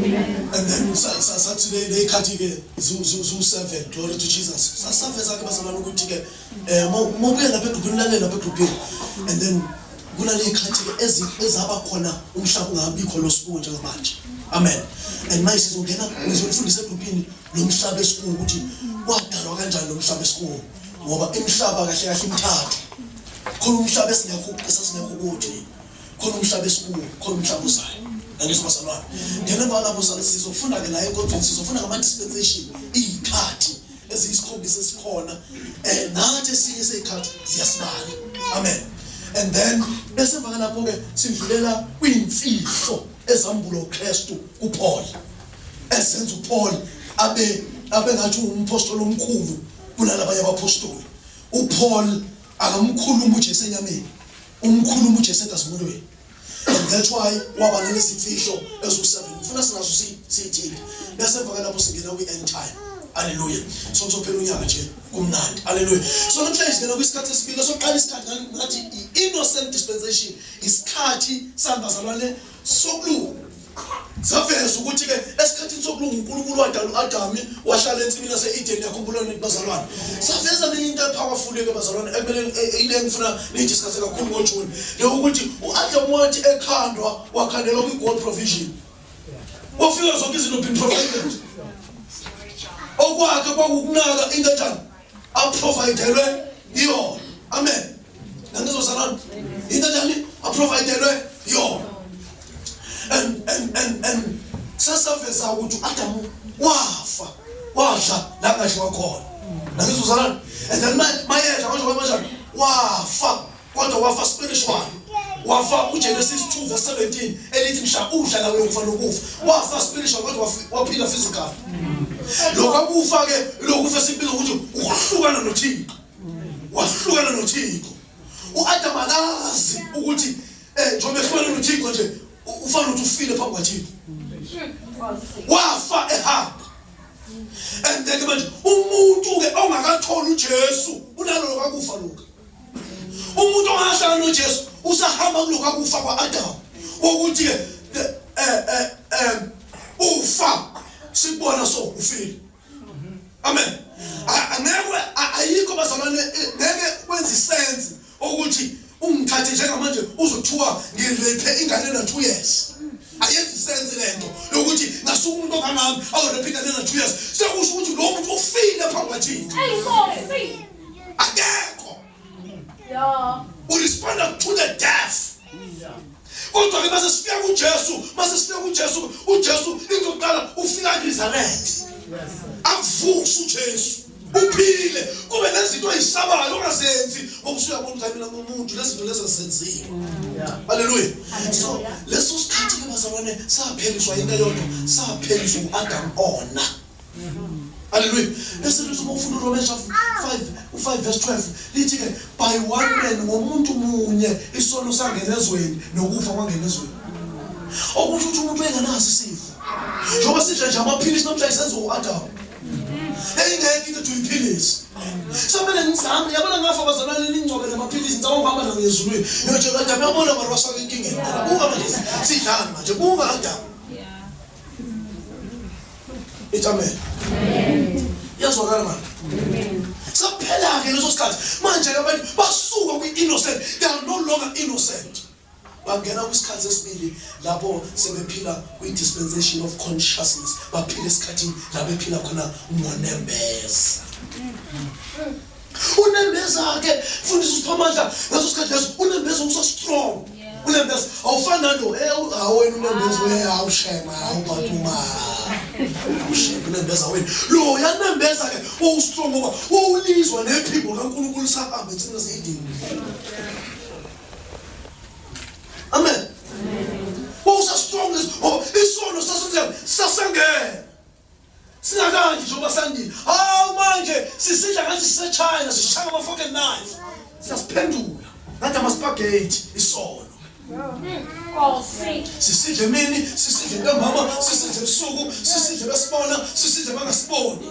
And then sathi le khathi ke zu 7, glory to Jesus. Sasaveza ke bazalwane ukuthi ke mobuya lapha egrupini, ulalela lapha egrupini, and then kunale ikhathi ke ezaba khona umhlaba ungabikho lo sikuwo njengamanje. Amen. And manje sizongena, ngizonifundisa egrupini lo mhlaba esikuwo ukuthi wadalwa kanjani lo mhlaba esikuwo, ngoba imihlaba kahle kahle imithathu. Khona umhlaba esingekho, esasingekho kuwo thina, khona umhlaba esikuwo, khona umhlaba ozayo. Ngizwa bazalwane. Then emva lapho sizofunda ke la enkonzweni, sizofunda ngama-dispensation, iy'khathi eziyisikhombisa esikhona, nathi esinye sey'khathi ziyasibala. Amen. And then bese emva lapho ke sindlulela kwiy'mfihlo ezambulwa uKristu kuPaul, ezenza uPaul abe ngathi umpostoli omkhulu kunalabanye abapostoli. UPaul akamkhuluma uJesu enyameni, umkhuluma uJesu enkazimulweni. And that's why waba nalezi mfihlo eziwu-7, ngifuna sinazo siyithinte. Bese emva lapho singena kwi-end time. Haleluya. So kuzophela unyaka nje kumnandi. Haleluya. So namhlanje singena kwisikhathi esibili. Soqala isikhathi ngathi i-innocent dispensation, isikhathi sami bazalwane sokulunga. Saveza ukuthi-ke esikhathini sokulunga uNkulunkulu wadala u-Adami, wahlala ensimini yase-Eden. Yakhumbula nithi bazalwane? Saveza nenye into epowerful-ke bazalwane, ekumele ile engifuna niyidiscusse kakhulu ngoJuni, leyokuthi u-Adam wathi ekhandwa wakhandelwa kwi-God provision, wafika zonke izinto been provided. Okwakhe kwakukunaka into enjani aprovidelwe yona. Amen. Nangizozalana into enjani aprovidelwe yona. And sasaveza ukuthi uAdamu wafa, wadla la ngadliwa khona. Nangizozalana. And then mayedla manje kanjani wafa, kodwa wafa spiritual. Wafa uGenesis 2 verse 17 elithi mhla udla la uyokufa nokufa. Wafa spiritual kodwa waphila physical. Lokho akufa ke, lokufa esibiza ukuthi ukuhlukana noThixo. Wahlukana noThixo. uAdam akazi ukuthi njengoba ehlukana noThixo nje ufana ukuthi ufile phambi kwaThixo. Wafa ehamba. And then manje umuntu ke ongakatholi uJesu unaloko akufa lokho. Umuntu ongahlala noJesu usahamba kulokho akufa kwaAdam, ukuthi ke ufa sikubona so ufile. Amen. Angeke, ayikho bazalwane, ngeke kwenze isense ukuthi ungithathe njengamanje uzothiwa ngirape ingane na 2 years. Ayenzi sense lento yokuthi ngasuka umuntu ongangami ayorape ingane na 2 years. Sekusho ukuthi lo muntu ufile phambi kwaThixo. Akekho. Uresponda to the death. Kodwa ke mase sifika kuJesu, mase sifika kuJesu, uJesu into yokuqala ufika kuresurrect. Akuvusa uJesu. Uphile kube nezinto oyisabayo ongazenzi ngoba usuyabona ukuthi mina ngumuntu, lezi zinto lezi azenziwe. Haleluya. So leso sikhathi ke bazalwane sapheliswa into eyodwa, sapheliswa uAdam ona. Haleluya. Bese lithi uma ufunda uRomans 5 u5 verse 12 lithi ke by one man, ngomuntu munye, isono sangena ezweni nokufa kwangena ezweni. Okusho ukuthi umuntu engenaso isifo. Njengoba sidla nje amaphilisi namhlanje senziwa uAdam. Eyingekho into ethi uyiphilisi. Samele ngizame, yabona ngafa bazalwane ningcobe namaphilisi, ngicabanga ukuhamba nawo ezulwini. Ngiyotshela Adam, yabona mara wasaka enkingeni. Buka manje sidlani manje, buka Adam. Ithi amen. Iyazwakala manje. Saphela ke leso sikhathi. Manje ke abantu basuka kwi-innocent, they are no longer innocent. Bangena kwisikhathi sesibili lapho sebephila kwi-dispensation of consciousness. Baphila esikhathini la bephila khona ngonembeza. Unembeza ke fundisa usiphamandla ngaso sikhathi leso, unembeza uso strong. Unembeza awufani nalo awena unembeza we awushema awubatuma. Awushema unembeza wena. Lo yanembeza ke ustrong ngoba wawulizwa nephimbo kaNkulunkulu sahamba ensini yaseEden. Amen. Wawusa strong ngoba isono sasenzeka sasangena. Singakanje njengoba sandile. Hawu manje sisidla ngathi siseChina, sishaya ama fork and knife. Siyasiphendula. Ngathi ama spaghetti isono. Sisidle emini, sisidle ntambama, sisidle ebusuku, sisidle besibona, sisidle bangasiboni.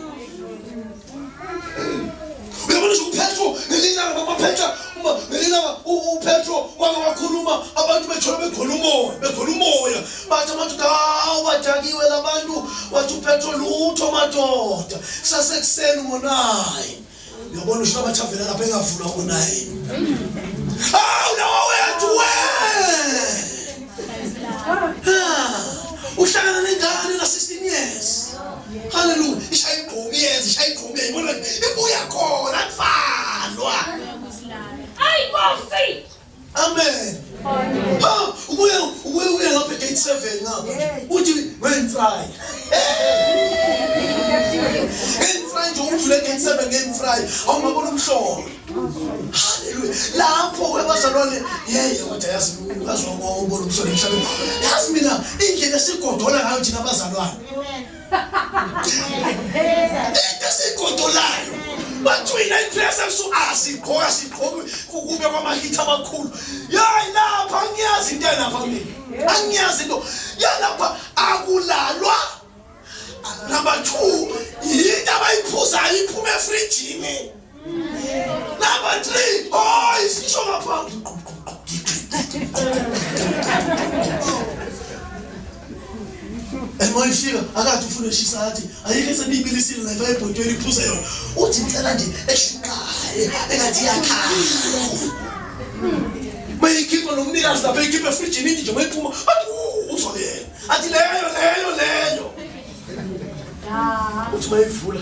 Uyabona nje uPetro ngelinye ilanga, baba Petro, uma ngelinye ilanga uPetro wake wakhuluma abantu bethola begcwele umoya, begcwele umoya. Bathi amadoda, hawu badakiwe laba. abantu wathi uPetro lutho madoda sasekuseni ngo-9. Uyabona usho abathi avela lapha engavulwa ngo-9. Hawu lawa wethu we. Uhlangana nengane na 16 years. Hallelujah. Ishaya igqomi yeza, ishaya igqomi yayibona ibuya khona kuvalwa. Ayi Nkosi. Amen. Ha, ubuye lapha gate 7 ngapha. Uthi ngemfry. Ngemfry nje udlule gate 7 ngemfry. Awungabona umhlolo. Hallelujah. Lapho webazalwane yeye kodwa yazi ukazwa ubona umhlolo emhlabeni. Yazi mina indlela esigodola ngayo thina abazalwane. Into esigodolayo. Bathwina ipress ebusuku asigqoka sigqoke kube kwamahitha amakhulu. Yayi lapha angiyazi into lapha mina. Angiyazi into. Yalapha akulalwa. Number 2 yinto abayiphuzayo iphuma efrijini. Number 3 oh isisho ngaphandle. Emoyifika akathi ufuna eshisa athi ayikho eseniyibilisile la ifake ebhotweni iphuze yona. Uthi ngicela nje eshuqaye engathi iyakhala. Mayikhipha nomnikazi lapha eyikhipha efrijini ithi nje mayiphuma athi uzwa yena. Athi leyo leyo leyo. Uthi mayivula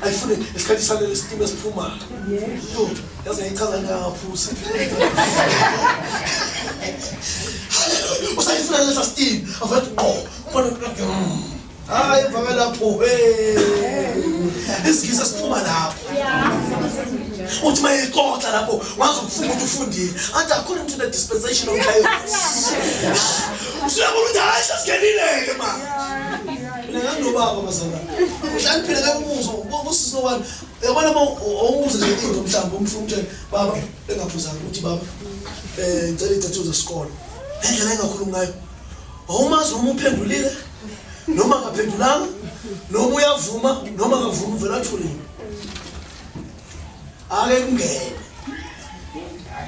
ayifune isikhathi salelo sitima esiphumayo. Yo, yazi ngiyichaza ngiyaphuza. Hallelujah. Usayifuna lesa sitima avathi qo. Ubona ukuthi hayi emva lapho hey. Isigisa siphuma lapho. Uthi mayixoxa lapho wazi ukufunga ukuthi ufundile. Athi according to the dispensation of chaos. Usuyabona ukuthi hayi sesingenile ke manje. Mina nganginobaba bazalwane. Uhlaniphile ngeke umuzwe usisi nobani. Uyabona uma awumbuze nje into mhlawumbe umfuna umtshele baba engaphuzanga ukuthi baba ngicela iy'cathulo zesikole. Ngendlela engakhulumi ngayo. Awumazi noma uphendulile noma akaphendulanga noma uyavuma noma akavumi uvela athulile. Ake kungene.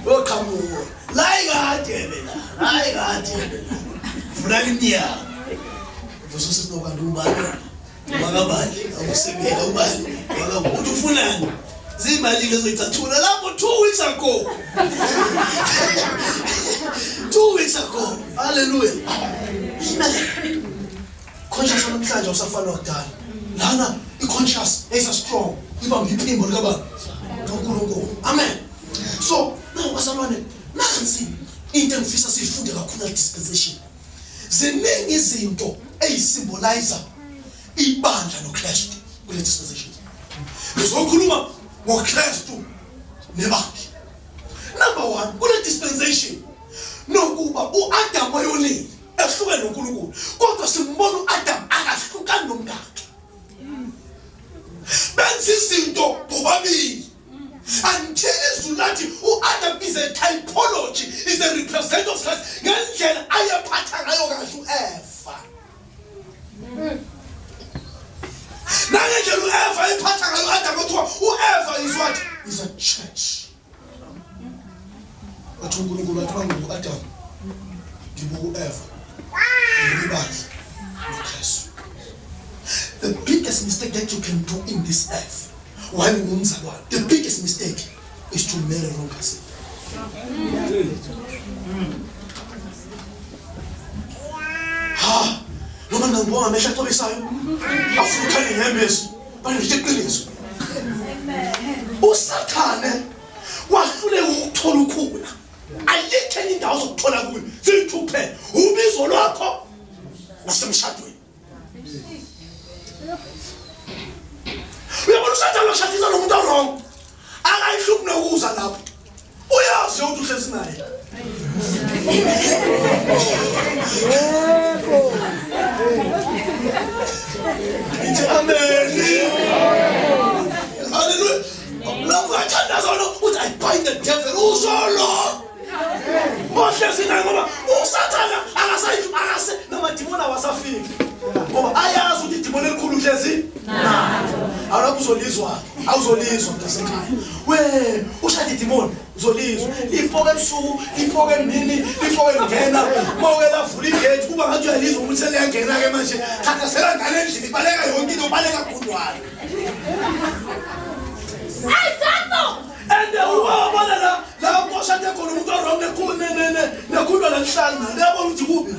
Uyoqhamuka. La ikade mina. La ikade mina. Vula iminyango. Vusa usisi nobantu ubani? Wakabani? Awusemile ubani? Wakabuthi uthi ufunani? Zimali lezo icathula lapho 2 weeks ago. 2 weeks ago. Hallelujah. Amen. Conscious namhlanje awusafana wakudala. Lana i-conscious eyisa strong ibamba iphimbo likabani? KaNkulunkulu. Amen. So, now bazalwane, nansi into engifisa siyifunde kakhulu dispensation. Ziningi izinto eyisymbolizer ibandla noKristu kule dispensation. Ngizokhuluma ngoKristu nebandla. Number 1 kule dispensation nokuba uAdam wayonile ehlukene noNkulunkulu kodwa simbona uAdam akahlukani nomkakhe. Benza izinto bobabili. Until izulu lathi uAdam is a typology, is a representative of Christ ngendlela ayephatha ngayo kahle uEva. Nangendlela uEva ayephatha ngayo uAdam kuthiwa uEva is what? Is a church. Wathi uNkulunkulu wathi banguku Adam ngibuka uEva ngibandla noKristu. The biggest mistake that you can do in this earth while ungumzalwane, the biggest mistake is to marry wrong person. Ha, noma ngangibonga amehlo axobisayo afuna ukhale ngembezi bangisho iqiniso. uSathane wahluleka ukuthola ukhula. Ayikho enye indawo ozokuthola kuyo, ziyithu kuphela ubizo lwakho nasemshadweni. Uyabona uSathane washadisa lo muntu owrong, akayihluphi nokuza lapho, uyazi ukuthi uhlezi naye. Yebo. Ithi amen. Hallelujah. Lapho uyathandaza wena uthi I bind the devil uzolo. Ohlezi naye ngoba uSathane akase namadimoni awasafiki. Ngoba ayazi ukuthi idimoni elikhulu uhlezi nalo. Awulapho uzolizwa, awuzolizwa mntasekhaya. We, Ushada idimoni uzolizwa lipoke ebusuku, lipoke emini, lipoke lingena. Mawuke lavula igate kuba ngathi uyalizwa ukuthi seliyangena-ke manje. Thathazela ngane endlini, baleka yonke into, baleka gundwane. And ubabona la la koshade khona umuntu orong nekhundwana lihlali nalo, uyabona ukuthi kubi la.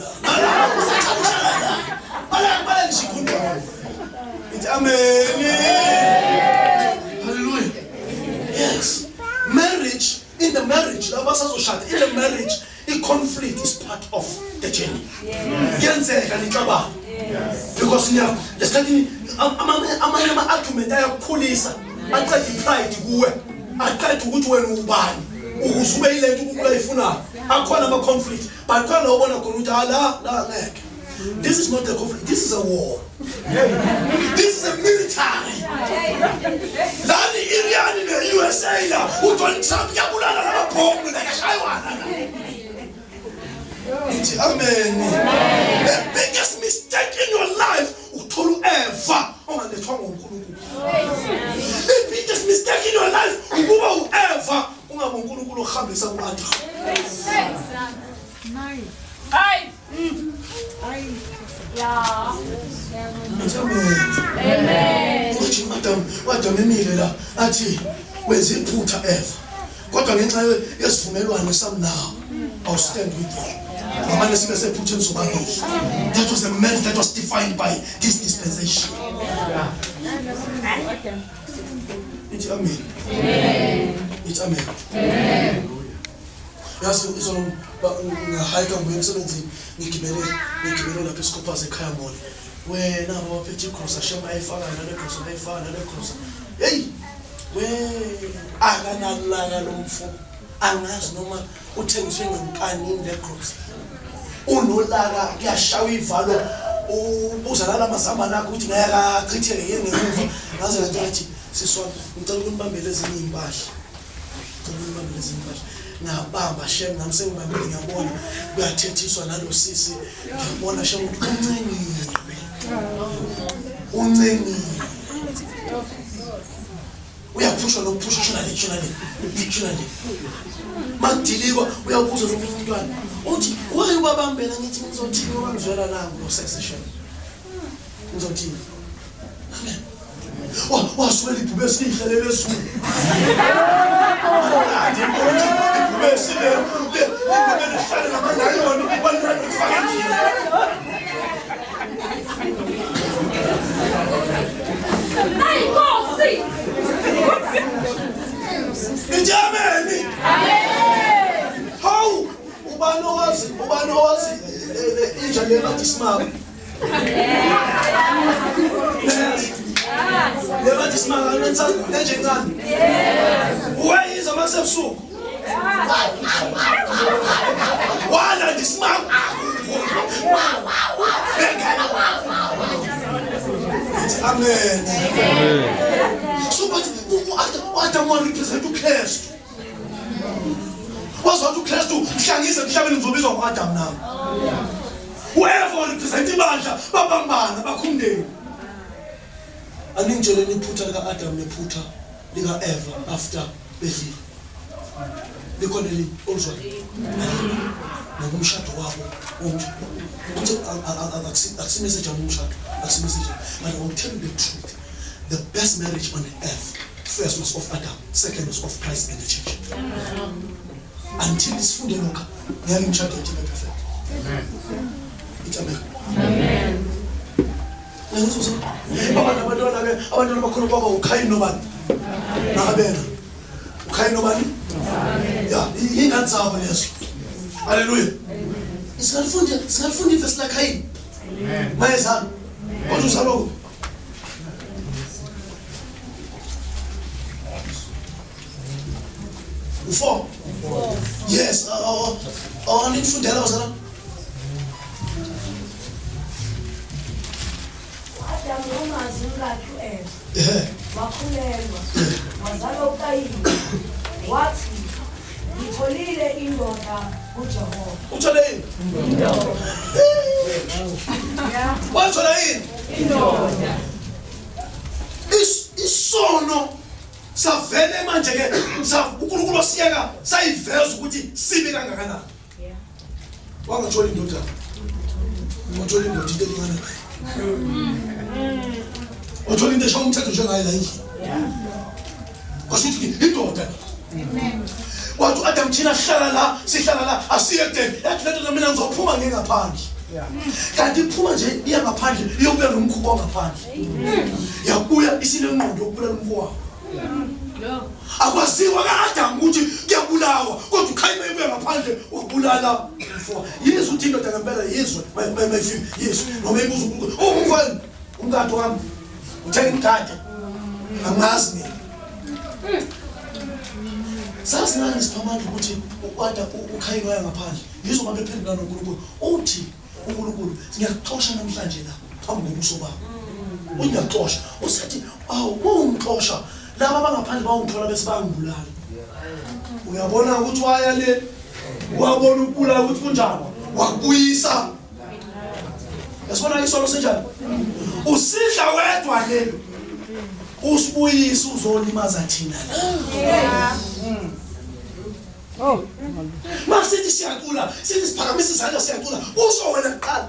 Baleka, baleka ngisho igundwane. Ithi amen. Hallelujah. Yes. Marriage, in the marriage, laba basazoshada, in the marriage, i-conflict is part of the journey. Kuyenzeka nixabane. Because niya lesikhathi amanye ama-argument ayakukhulisa, aqeda i-pride kuwe, aqeda ukuthi wena ubani, ukuze ube yile nto uNkulunkulu ayifunayo. Akhona ama-conflict, but khona la ubona khona ukuthi la la ngeke. This is not a conflict, this is a war. This is a military. Lani Iran ne-USA la, uDonald Trump kuyabulala lamabhomu la, kuyashaywana la. Ithi amen. The biggest mistake in your life uthola uEva ongalethwa ngoNkulunkulu. The biggest mistake in your life ukuba uEva ungabe uNkulunkulu ohambisa kuAdam. Hayi. Ya. Amen. Uthi Adam, uAdam emile la athi wenza iphutha Eva. Kodwa ngenxa yesivumelwano sami nawe, I'll stand with you. Ngamane sibe sephutheni sobabili. That was a marriage that was defined by this dispensation. Ithi amen. Ithi amen. Yazi izolo ngahayika ngibuya emsebenzini ngigibele lapha eSkophaza ekhaya mall. Wena baphethe igrosa shem ayifaka nale grosa bayifaka nale grosa. Hey we akanalaka lo mfo. Angazi noma uthengiswe ngenkanini le grosa. Unolaka kuyashawa ivalo ubuza nala mazambane akho ukuthi ngeke achitheke yini ngemuva. Ngaze ngathi ngathi siswa ngicela ukunibambela ezinye iy'mpahla. Ngicela ukunibambela ezinye iy'mpahla. Ngabamba shem nami sengibambile ngiyabona kuyathethiswa nalo sisi ngiyabona shem ukuthi uncengiwe. Uncengiwe. Uyaphushwa nokuphusha shona le shona le shona le. Makudilikwa uyabuza nomunye umntwana uthi why ubabambela ngithi ngizothini ngoba ngizwela nangu lo sex shem. Ngizothini? Amen. Waswela ibhubesi lihlelele ezulu. Ibhubesi lihlale namalayoni balifaka endlini. Hayi Nkosi. Ithi amen. Amen. Hawu ubani owazi inja le bathi isimama. Le bathi isimama lenje encane. Wayiza masebusuku. Walanda isimama. Amen. So but uAdam wa represent uKristu. Wazi wathi uKristu mhlangize emhlabeni ngizobizwa ngoAdam nami. Whoever represent ibandla babambana bakhumndeni. Aningitsheleni iphutha lika-Adam nephutha lika-Eva after bedlile. Likhona elinye oluzwayo. Ngoba umshado wabo uthi akusi message yami umshado, akusi message. But I will tell you the truth. The best marriage on earth first was of Adam, second was of Christ and the church. Until sifunde lokho, ngeke imishado yethu ibe perfect. Ithi amen. Amen. Baba nabantwana ke, abantwana bakhona baba uKhayini nobani? Naabela. uKhayini nobani? Ya, ingane zabo lezo. Hallelujah. Singalifunda ivesi laKhayini. Amen. Mayezana. Kodwa uzalwa kuphi? U4. Yes, anifundela bazalwane. U-Adamu wamazi umkakhe u-Eva. Ehhe. Wakhulelwa, wazala uKayini. Wathi, ngitholile indoda kuJehova. Uthole yini? Indoda. Wathola yini? Indoda. Isono Savele manje ke uNkulunkulu wasiyeka sayiveza ukuthi sibi kangakanani. Wangathola indoda. Wathola indoda into elingana naye. Wathola into eshaya umthetho njengaye la endlini. Washo ukuthi indoda. Wathi uAdam thina sihlala la, sihlala la, asiye ekudeni. Yathi le ndoda mina ngizophuma ngiye ngaphandle. Kanti iphuma nje iya ngaphandle iyobuya nomkhuba wangaphandle. Yabuya isinengqondo yokubulala umfowabo. Akwaziwa ka-Adamu ukuthi kuyabulawa kodwa uKhayini mayebuya ngaphandle wabulala umfowabo. Yizwe ukuthi indoda ngempela yizwe mayifika yizwe noma ibuza uNkulunkulu, oh umfowenu umkade wami uthenga imikade angazi mina. Sazi ngani siphamandla ukuthi ukwada uKhayini waya ngaphandle yizwe uma bephendula noNkulunkulu uthi uNkulunkulu ngiyakuxosha namhlanje la phambi kobuso bakho. Uthi ngiyakuxosha usethi awu ungixosha laba abangaphandle bawungithola bese bayangibulala. Uyabona ukuthi waya le wabona ukubulala ukuthi kunjani wakubuyisa. Yasibona isono sinjani? Usidla wedwa le. Usibuyisa uzolimaza thina la. Oh. Masithi siyacula, sithi siphakamisa izandla siyacula. Usho wena kuqala.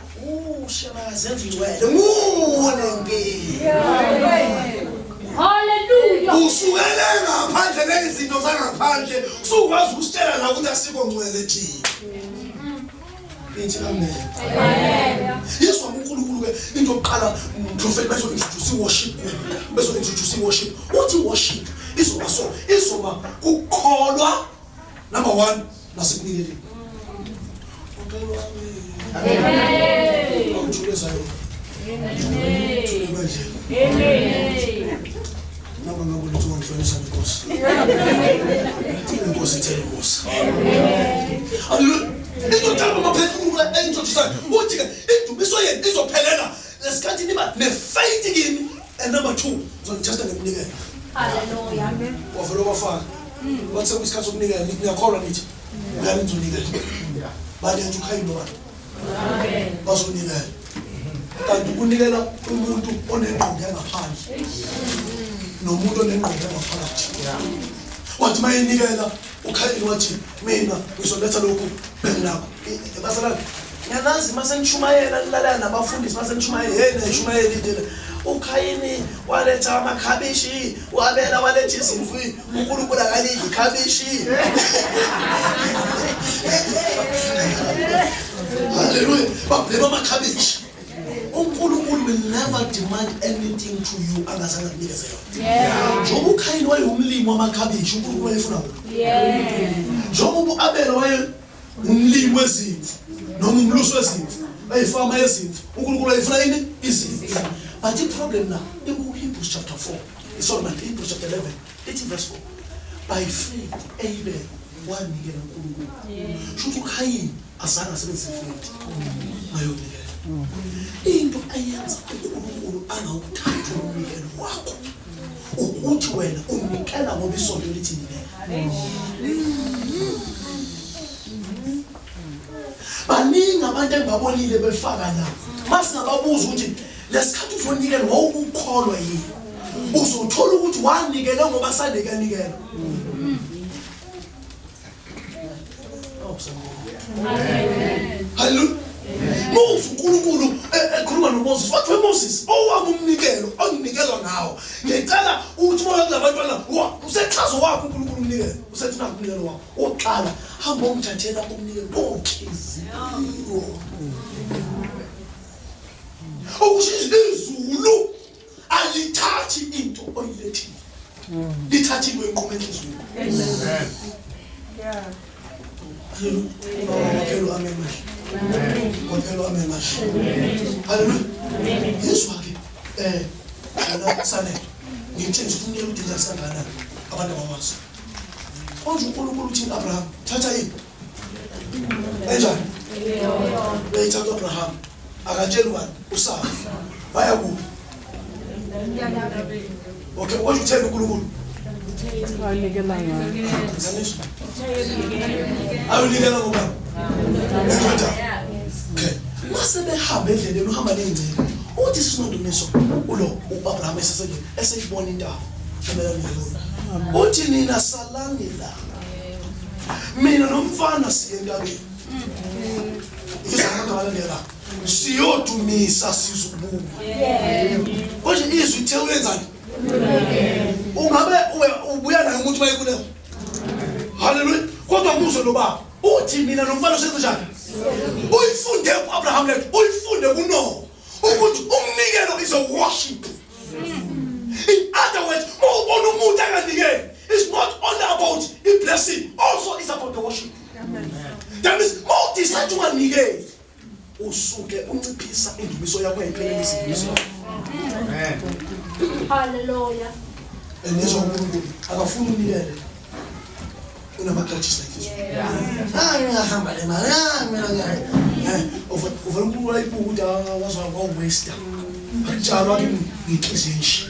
Ushe makazenza ingcwele. Nguwe nenkinga. Hallelujah. Usukele ngaphandle nezinto zangaphandle. Usukwazi ukusitshela la ukuthi asikho ngcwele thina. Ithi amen. Amen. Yezwa uNkulunkulu ke into yokuqala umprofeti bezo introduce worship bezo introduce worship. Uthi worship izoba so izoba kukholwa number 1 nasekunikeleni. Amen. Awujulezayo. Amen. Amen. Noma ngabe uthi ungihlonisa nenkosi. Inkosi ithele umusa. Haleluya. Into yokuqala maphezulu engintroduce uthi ke indumiso yenu izophelela lesikhathi niba nefaith kimi and number 2 ngizonitesta ngeminikelo. Hallelujah. Wavele wafaka. Wathi sekuyisikhathi sokunikela nithi niyakholwa nithi uyani nizonikela. Baletha uKhayini nobani? Amen. Bazonikela. Kanti ukunikela umuntu onengqondo yangaphandle nomuntu onengqondo yangaphakathi. Wathi mayinikela uKhayini wathi mina ngizoletha lokhu benginakho. Bazalwane ngiyanazi uma senishumayela nilalela nabafundisi uma senishumayela hey nishumayela into le. uKhayini waletha amakhabishi wabela waletha izimvu uNkulunkulu akalidli ikhabishi. Hallelujah. Bablema amakhabishi. uNkulunkulu will never demand anything to you angazange akunikeze yona. Yeah. Njengoba uKhayini wayewumlimi wamakhabishi uNkulunkulu wayefuna kuphi? Yeah. Njengoba uAbel waye umlimi wezimvu noma umlusi wezimvu bayifama yezimvu uNkulunkulu wayefuna yini izimvu. But i-problem la iku-Hebrews chapter 4 sorry man Hebrews chapter 11 ithi verse 4 by faith Abel wanikela uNkulunkulu. Shuthi uKhayini azange asebenzise faith mayonikela. Into eyenza uNkulunkulu angawuthathi umnikelo wakho ukuthi wena unikela ngoba isonto lithi nikela. Baningi abantu engibabonile befaka la. Masingababuza ukuthi lesikhathi uzonikela wawukukholwa yini? Uzothola ukuthi wanikela ngoba sande kuyanikela. Oh, Amen. Hallelujah. Moses uNkulunkulu ekhuluma noMoses wathi weMoses owami umnikelo onginikelwa ngawo ngicela uthi moya kulabantwana usechazo wakho uNkulunkulu umnikelo usethi nakho umnikelo wakho oqala hamba ongithathela umnikelo onhliziyo okusho izulu alithathi into oyilethile lithatha into enquma enhliziyweni. Amen. Yeah. Hallelujah. Kwaphela amen manje. Kwaphela amen manje. Hallelujah. Yezwa ke wena Sanele ngitshengisa ukuthi umnikelo udinga kangakanani abantu abawazi. Konje uNkulunkulu uthi Abraham thatha yini? Enjani? Uyayithatha uAbraham. Akatsheli ubani? uSara. Waya kuphi? Okay, konje utheni uNkulunkulu? Anikela ngayo. Zaniswa. Ayonikela ngobani? Endoda. Okay. Mase behamba endleleni uhamba ney'ngcebo. Uthi sisinondumiso ulo uAbraham esesendleleni eseyibona intaba. Uthi nina salani la, mina nomfana siye entabeni. Izwa abantu abalandela, siyodumisa sizubuka. Konje izwi ithe uyenzani? Ungabe ubuya naye umuntu mayekuleko. Haleluya. Kodwa muzwe lo baba uthi mina nomfana senze njani? Uyifunde ku-Abraham lethu, uyifunde kuNoah ukuthi umnikelo is a worship. In other words, uma ubona umuntu anganikeli, it's not only about a blessing, also it's about the worship. That means uma udecide unganikeli, usuke unciphisa indumiso yakho, ayiphelelisi indumiso yakho. Hallelujah. And yezwa, uNkulunkulu akafuni unikele unama-grudges like this. Ah, ngiyahamba le mali, ah, mina uvela uNkulunkulu ayibuka ukuthi wazwa wawaste, akutshalwa kimi ngenhliziyo enje.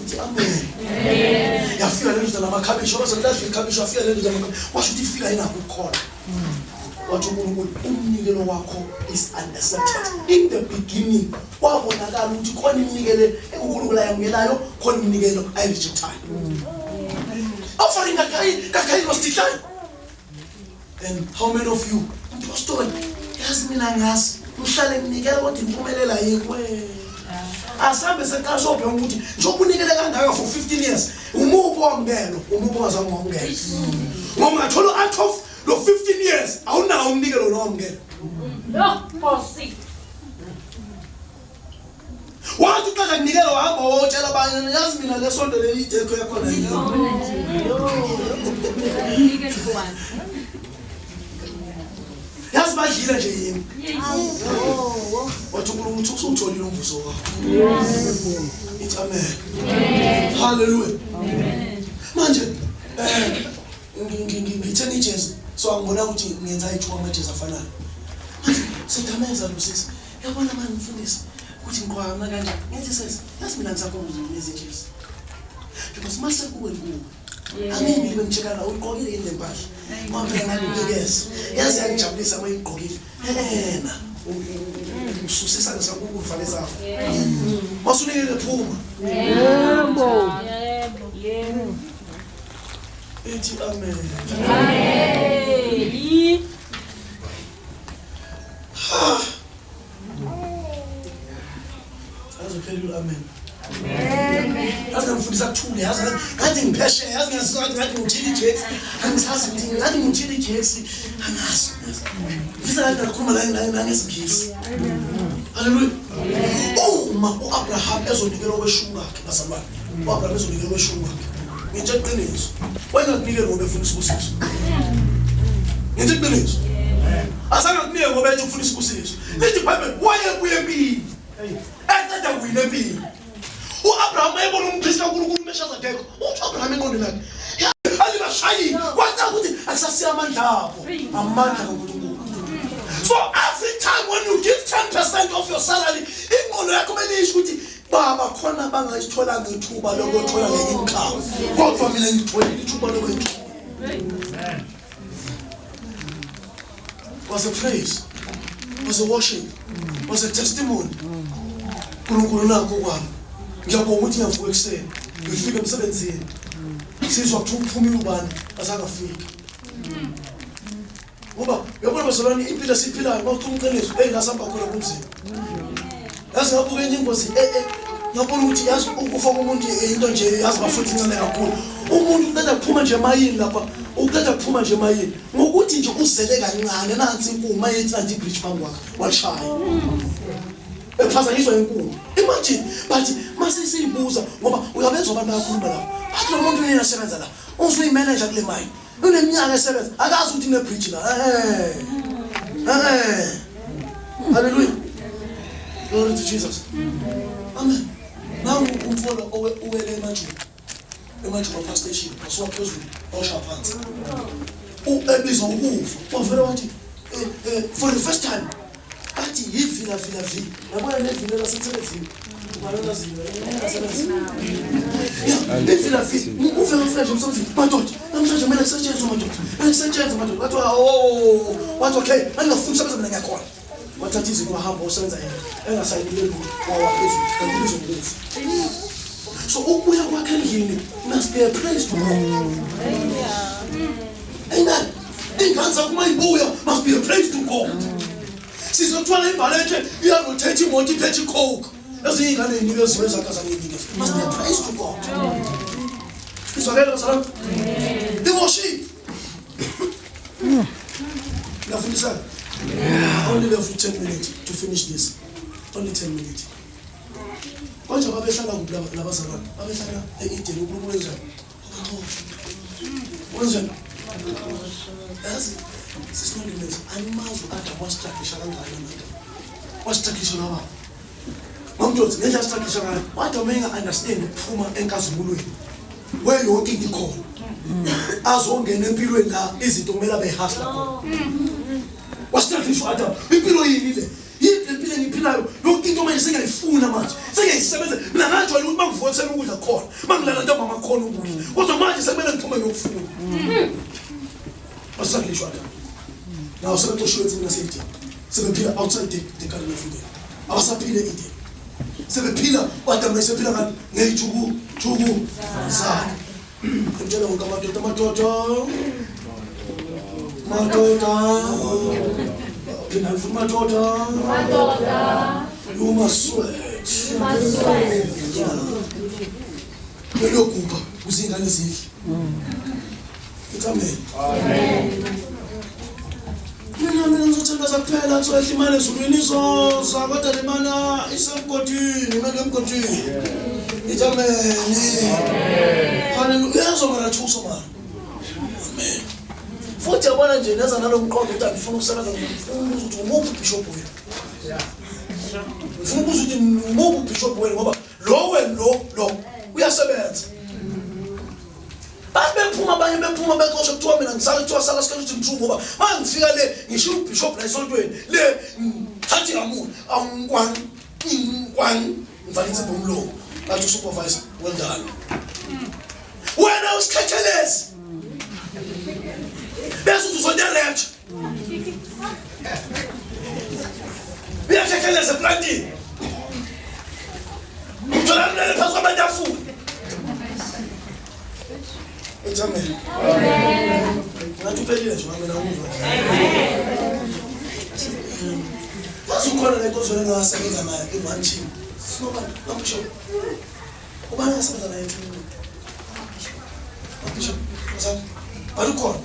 Uthi amen. Yafika le ndoda namakhabishi, waze ladla ikhabishi. Wafika le ndoda namakhabishi, washo ukuthi ifika inakho ukukhona. Wathi uNkulunkulu, umnikelo wakho is unaccepted. In the beginning kwabonakala ukuthi khona iminikelo uNkulunkulu ayamukelayo, khona iminikelo ayirejectayo. Offering kaKayin was declined. And how many of you, mpostoli, yazi mina ngazi ngihlale nginikela kodwa impumelela ayikho. Asambe seqala sobheka ukuthi njengoba unikele kangaka for 15 years, umuphi owamukelo, umuphi ongazange wamukela? Ngoba ungathola out of lo 15 years awunawo umnikelo lo wamukela. No, Nkosi. Wathi uqeda kunikela, wahamba wotshela abanye, yazi mina le sonto leli idekho yakhona. Nikele kuwani. Yazi badlile nje yimi. Wathi uNkulunkulu uthi usutholile umvuzo wakho. Ithi amen. Haleluya. Manje ngithenga ijezi, so angibona ukuthi ngenza ithuba amajezi afanayo. Manje sithameza lo sisi, yabona manje mfundisi ukuthi ngiqwama kanje. Ngithi sesi, yazi mina ngisakhona lezi jezi because mase kuwe kuwe angeke ngibe ngitshekana uyigqokile yini le mpahla, ngoba phela ngakunikeza, yazi yangijabulisa uma uyigqokile. Ena ususisa ngesakukuvala esakho masunikele phuma. Yebo. Yebo. Ithi amen. Amen. Azophelula amen. Yazi ngifundisa kuthule, yazi ngathi ngiphesheya, yazi ngiyazizwa ngathi ngiwuthile ijezi, angisazi ukuthi ngathi ngiwuthile ijezi, angazi. Ngifisa ngathi ngakhuluma la nangesiNgisi. Haleluya. Uma u-Abraham ezonikela okweshumi kwakhe, bazalwane, u-Abraham ezonikela okweshumi kwakhe, ngitshe iqiniso, wayengakunikeli ngoba efuna isibusiso. Ngitshe iqiniso, azange akunike ngoba ethi ufuna isibusiso. Lithi iBhayibheli wayebuye empini, eqeda kuyina empini. U-Abraham ebona umpristi kaNkulunkulu uMelchizedek, uthi u-Abraham engqondweni yakhe alibashayile, kwaca ukuthi akusasiya amandla abo, amandla kaNkulunkulu. So every time when you give 10% of your salary, ingqondo yakho kumele isho ukuthi baba khona bangayitholanga ithuba lokuthola le income, kodwa mina ngitholile ithuba lokuyithola. Was a praise, was a worship, was a testimony. uNkulunkulu nakho kwami, ngiyabonga ukuthi ngiyavuka ekuseni, ngifike emsebenzini, sizwa kuthiwa uphumile ubani, azangafika. Ngoba uyabona bazalwane, impilo esiyiphilayo, uma uthi umqiniso, eyi, la sihamba khona kunzima. Yazi ngabuka enye ingozi, ngabona ukuthi yazi ukufa komuntu into nje, yazi bafuthi incane kakhulu. Umuntu uqeda kuphuma nje emayini lapha, uqeda kuphuma nje emayini, ngokuthi nje uzele kancane, nansi inkuma yethi, nansi ibridge phambi kwakhe, walishaya ephazanyiswa inkulu. Imagine. But mase siyibuza, ngoba uyabezwa abantu bayakhuluma lapha, bathi lo muntu nini asebenza la, usuyimanager kule mine, uneminyaka esebenza, akazi ukuthi kune-bridge la. Haleluya, glory to Jesus, amen. Nangu umfolo uwele emajuba, emajuba power station, wasuka phezulu washaya phansi. Ebizwa ukufa, wavele wathi for the first time athi yivila vila vi, yabona nevila lasemsebenzini, ivila vi. Uvela ufika nje emsebenzini, madoda, namhlanje kumele kusetshenzwe, madoda, kumele kusetshenzwe, madoda. Wathi oh, wathi okay, angingafuni ukusebenza mina, ngiyakhona. Wathatha izinto wahamba wasebenza yena engasayinile lutho, wawa phezulu kanti ubizwa ngokufa. So ukubuya kwakhe endlini must be a praise to God. Amen. Ingane zakho uma ibuya must be a praise to God. Sizothwala ibhalethe iyarothatha imoto iphethe icoke. Ezinye iy'ngane y'nikeziwe ezakhe azanginikeza. Must be a praise to God. Izwakele bazalwane? The worship. Ngiyafundisana. Only left 10 minutes to finish this. Only 10 minutes. Konje babehlala kuphi labazalwane? Babehlala e-Eden. uNkulunkulu enjani? Wenjani? Yazi sisinondimenzi animazi u-Adam wasitragisha kangakanani u-Adam. Wasitragisha nababa. Mamdodzi ngendlela asitragisha ngayo. U-Adam enga-understand ukuphuma enkazimulweni. Where yonke into ikhona. Azongena empilweni la izinto kumele abe hustler khona. Wasitragisha u-Adam. Impilo yini le? Yini le mpilo engiyiphilayo? Yonke into manje sengiyayifuna manje. Sengiyayisebenza. Mina ngajwayele ukuthi mangivuka ekuseni ukudla khona. Mangilala ntambama khona ukudla. Kodwa manje sekumele ngiphume ngiyokufuna. Wasitragisha u-Adam. Now sebexoshiwe ensimini yase-Eden. Sebephila outside the Garden of Eden. Abasaphile e-Eden. Sebephila u-Adam naye sephila ngani? Ngey'thuku thuku zakhe. Ngitshela wonke amadoda, amadoda. Madoda. Phinda futhi madoda. Madoda. You must sweat. You must sweat. Kumele uyogubha ukuze iy'ngane zidle. Ithi amen. Amen. Mina ngizothandaza kuphela kuthiwa ehla imali ezulwini izoza kodwa le mali isemgodini, imali emgodini. Ithi amen. Haleluya. Uyezwa mara thuso mara. Amen. Futhi yabona nje neza nalo mqondo ukuthi angifuni ukusebenza, ngifuna ukubuza ukuthi umuphi ubishop wenu. Ngifuna ukubuza ukuthi umuphi ubishop wenu ngoba lo wenu lo uyasebenza. Bathi bephuma abanye bephuma bexosha kuthiwa mina ngisala kuthiwa sala sikele ukuthi ngithuke ngoba uma ngifika le ngishiya ubishop la esontweni le thathi kamuva awungwang ngwang ngivala insipho umlomo bathi usupervisor well done wena usikhethelezi bese uthi usonte rapture uyakhetheleza eplantini uthola kulele phezu kwamatafula. Ethi amen. Ngathi uphelile nje mina ngizwa. Yazi ukhona le nkonzo engasebenza nayo in one team. Sinobani? Bishop. Ubani engasebenza naye team? Bishop. Uzani? Bani ukhona?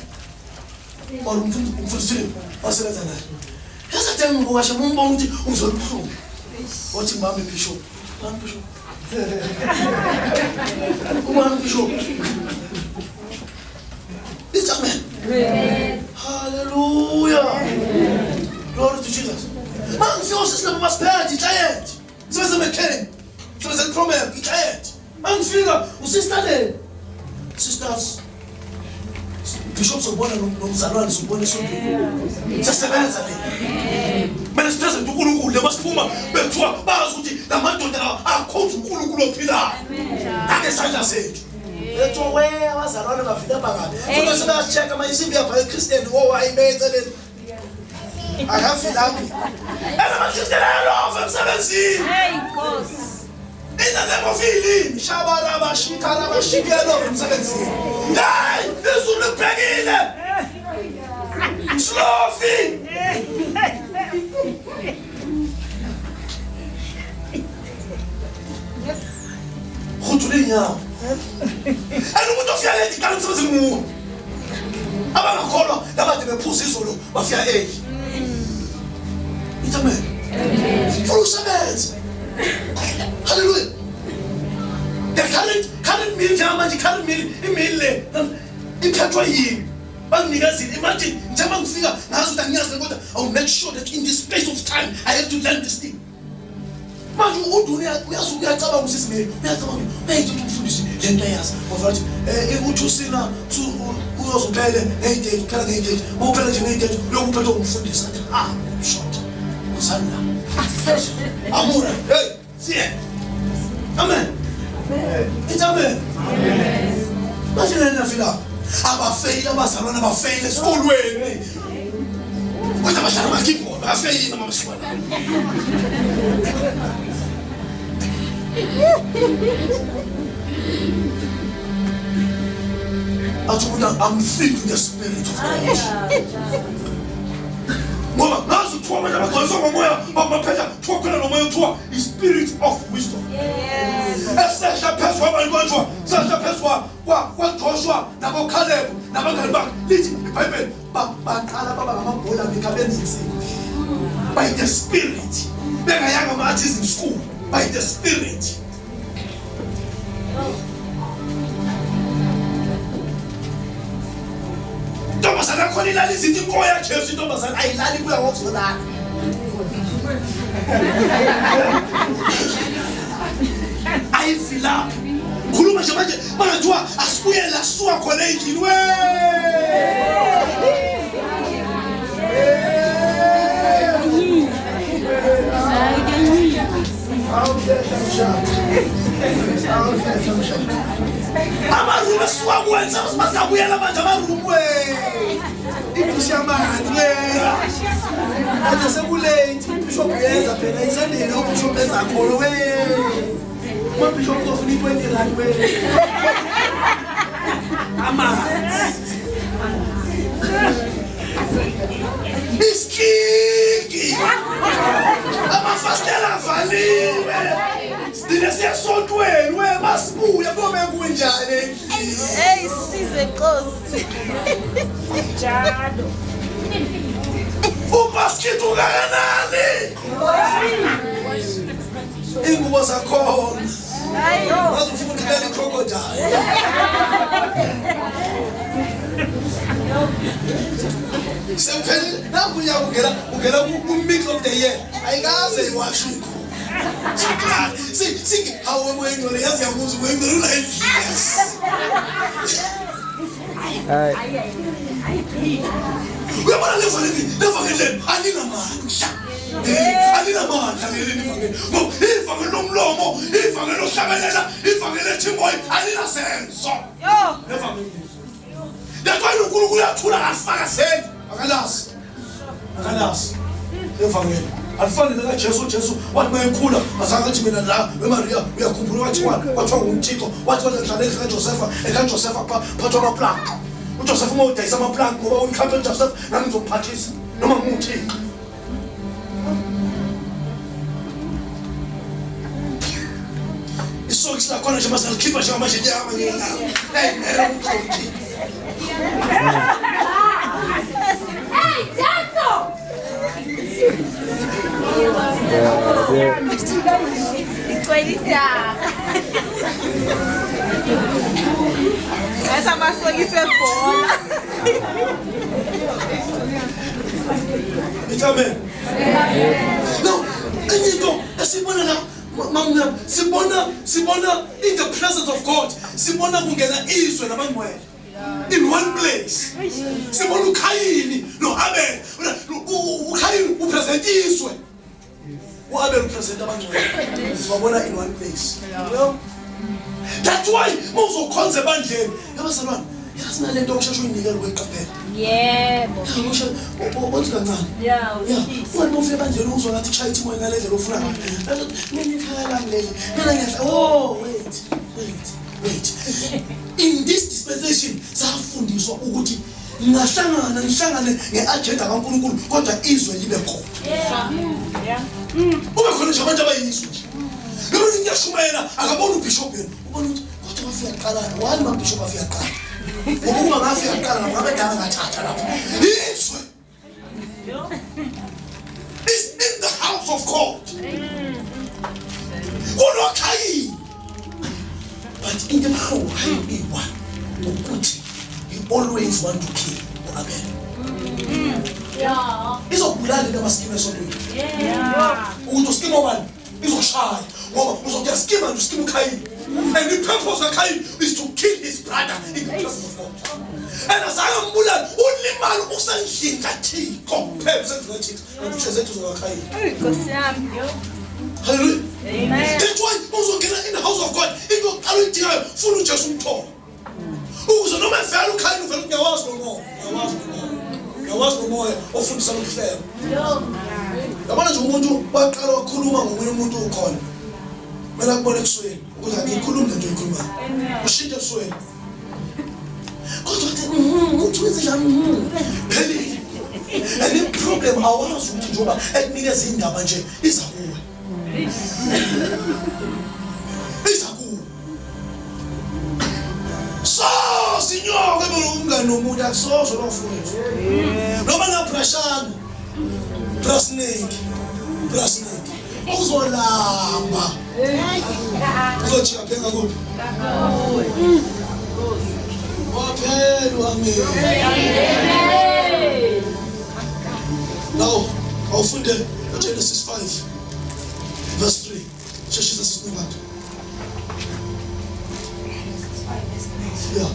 Or umfundisi Philip wasebenza naye. Yazi ade ngibuka nje umbona ukuthi umzwela ubuhlungu. Wathi ngibambe Bishop. Bambe Bishop. Ubani Bishop? It's amen. Amen. Hallelujah. Glory to Jesus. Mangifika usisi basiphethe i-client. Sebenza mechanic. Sebenza i-promep i-client. Mangifika usista le. Sisters. Bishop sokubona nomzalwane sokubona esontweni. Siyasebenza le. Kumele sipresent uNkulunkulu leba siphuma bethiwa bazi ukuthi la madoda lawa akhonza uNkulunkulu ophilayo. Nangesandla sethu. Bethiwa we abazalwane bafika bangabi. Futhi sebeyachecka ama CV yabhala eChristian wo wayibeka eceleni. Akafilaphi. And amaKristian ayalova emsebenzini. Hey Nkosi. In the name of healing. Shabaraba shikaraba shikelo emsebenzini. Hey, izulu libhekile. Slofi. Khuthule inyawo. And umuntu ofika late iqala umsebenzi nguwe. Abangakholwa labade bephuza izolo bafika early. Ithi amen. Funa usebenze. Hallelujah. The current meal njengamanje current meal imeal le iphethwe yini? Banginikezile. Imagine njengoba ngifika ngazi ukuthi angiyazi kodwa I will make sure that in this space of time I have to learn this thing. Manje uDuni uyazi uyacabanga usisi Mary uyacabanga uyayithi ukuthi umfundisi le nto ayazi ngoba wathi uthi usina uyoze uphele ngeyidate uphela ngeyidate uma uphela nje ngeyidate uyokuphethwa umfundisi athi ah short uzani la amura hey siye amen ithi amen manje lena fila abafeyile abazalwane abafeyile esikolweni kodwa badlala ama-keyboard abafeyile mama siwana. Athi umuntu, I'm filled with the Spirit of God. Ngoba ngazi kuthiwa abantu abagcwaliswa ngomoya bamaphetha kuthiwa khona lo moya kuthiwa i-spirit of wisdom. Esehla phezu kwabantu kwathiwa sehla phezu kwaJoshua naboKhalebu nabangani bakhe. Lithi iBhayibheli baqala baba ngamabhola ngikha benza insimbi. By the Spirit. Bengayanga ama-artisan school. By the Spirit. Intombazane yakhona ilala izinto inkoyo yaJesu, intombazane ayilali ibuya ngokuzolala. Ayivilaphi. Khuluma nje manje bangathiwa asibuyele la sisuka khona endlini we. Amarumu esisuka kuwenza masingabuyela manje amarumu we. Ibhishi yamanzi we. Manje sekulate ibishop uyeza phela isandile ubishop ezakhona we. Ubishop uzofuna i-20 rand we. Amanzi. Isikiki. Amafasitela avaliwe. Sidine siyasontweni we masibuye kube kunjani endlini. Hey size Nkosi. Njalo. Ubasket ungakanani? Ingubo zakhona. Bazofuna ukubeka i-crocodile. Sekuphelile nangu unyaka ungena ku-middle of the year. Ayikaze iwashe ingubo. Singi hawe moya ingcwele yazi yamuza umoya ingcwele una endlini. Uyabona levangeli alinamandla. Alinamandla leli ivangeli. Ngoba ivangeli lomlomo, ivangeli lohlabelela, ivangeli lethimoyi alinasenzo. Levangeli. That's why uNkulunkulu uyathula akafakazeli. Akalazi. Akalazi. Levangeli. Alifani likaJesu. Jesu wathi mayekhula azange athi mina la weMaria uyakhumbula wathi kwathiwa ngumthixo wathi wathi ngihlala kaJosefa ekaJosefa phathwa amaplanka. uJosefa uma udayisa amaplanka ngoba uyikhaphe uJosefa nami ngizokuphathisa noma ngiwuthixo. Isokisi lakhona nje masalikhipha njengamanje liyama ngelanga. Hey, mera uthixo. Hey, Jaco! Igcwele Essa amasokisi ebhola. Amen. No, enye into esibona la mamna sibona in the presence of God, sibona kungena izwe nabangcwele. In one place. Sibona uKhayini noAbel. uKhayini upresent izwe. uAbel upresent abangcwele. Sibabona in one place. That's why mawuzokhonza ebandleni. Yabazalwane, yazi nalento okusheshe uyinikele ukuyiqaphela. Yebo. Othi kancane. Yeah, Ungathi mawufika ebandleni uzwa ngathi kushaya ithimoya ngale ndlela ofuna ngayo. Mina ikhaya lami leli. Mina ngiyahla. Oh, wait. In this dispensation safundiswa ukuthi ningahlangana nihlangane nge-agenda kaNkulunkulu kodwa izwe libe khona. Yeah. Ube khona nje abantu abayizwe nje. Noma ngiyashumayela akabona ubishop yena. Ubona ukuthi kodwa wafika kuqala, wani mabishop afika kuqala. Ngoba uma ngafika kuqala ngabe dala ngathatha lapho. Izwe is in the house of God. KunoKhayini. But into ebuhlungu ayibiwa ukuthi he always want to kill uAbel. Yeah. Izobulala into abaskima esontweni. Yeah. Ukuthi uskima ubani? Izoshaya ngoba uzothi uyaskima nje uskima uKhayini. And the purpose kaKhayini is to kill his brother in the presence of God. And azange mbulale ulimala usendlini kaThixo. Phela usendlini kaThixo. Uhlezi eduze kukaKhayini. Nkosi yami. Hallelujah. Amen. That's why uzongena in the house of God into yokuqala uyidingayo funa uJesu umthole. Ukuze noma evela uKhayini uvela ukuthi ngiyawazi lo moya, ngiyawazi lo moya. Ngiyawazi lo moya ofundisa lokuhleba. Yabona nje umuntu waqala wakhuluma ngomunye umuntu ukhona. Kumele akubone ebusweni ukuthi angiyikhulumi lento oyikhulumayo. Ushintshe ebusweni. Kodwa uthi uthi wenze njani? Phelile. And i-problem awazi ukuthi njengoba ekunikeza indaba nje iza kuwe. Iza kuwe. So sinyoke bona umngane nomuntu akusozo bafowethu. Noma ngabrashana. Brasnake. Brasnake. Uzolamba. Uzojika bheka kuphi? Waphela amen. Now, awufunde Genesis 5 verse 3. Sheshisa sisinqanda. Yeah.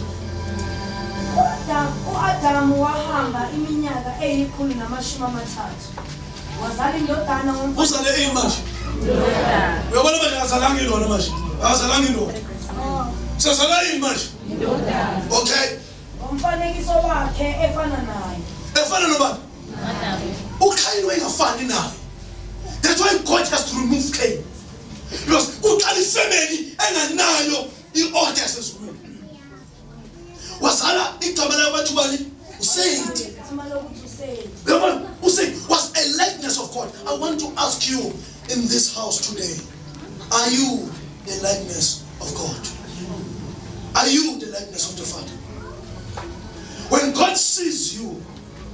U-Adamu wahamba iminyaka eyikhulu namashumi amathathu. Wazala indodana. Uzale ini manje? Uyabona manje akazalanga ilona manje. Akazalanga indoda. Sazala yini manje? Okay. Ngomfanekiso wakhe efana naye. Efana nobani? uKain wayengafani naye. That's why God has to remove Cain. Because kuqala ifamily enganayo i-order yasezulwini. Wazala igama layo bathi ubani? uSeti. Igama lokuthi uSeti. Uyabona? uSeti was a likeness of God. I want to ask you in this house today, are you the likeness of God? Are you the likeness of the Father? When God sees you,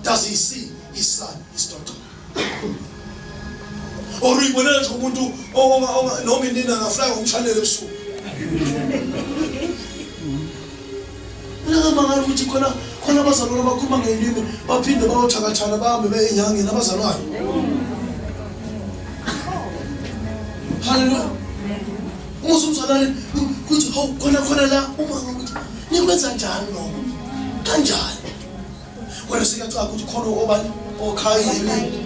does he see his son, his daughter? Or uyibonela nje umuntu noma inini angaflya ngomshanelo ebusuku. Mina ngamangala ukuthi khona khona abazalwane abakhuluma ngelimi baphinde bayothakathana bahambe beye enyangeni abazalwane. Hallelujah. Uma umzalwane kuthi hawu khona khona la uma ukuthi nikwenza njani lokho? Kanjani? Kodwa siyacaka ukuthi khona obani oKhayini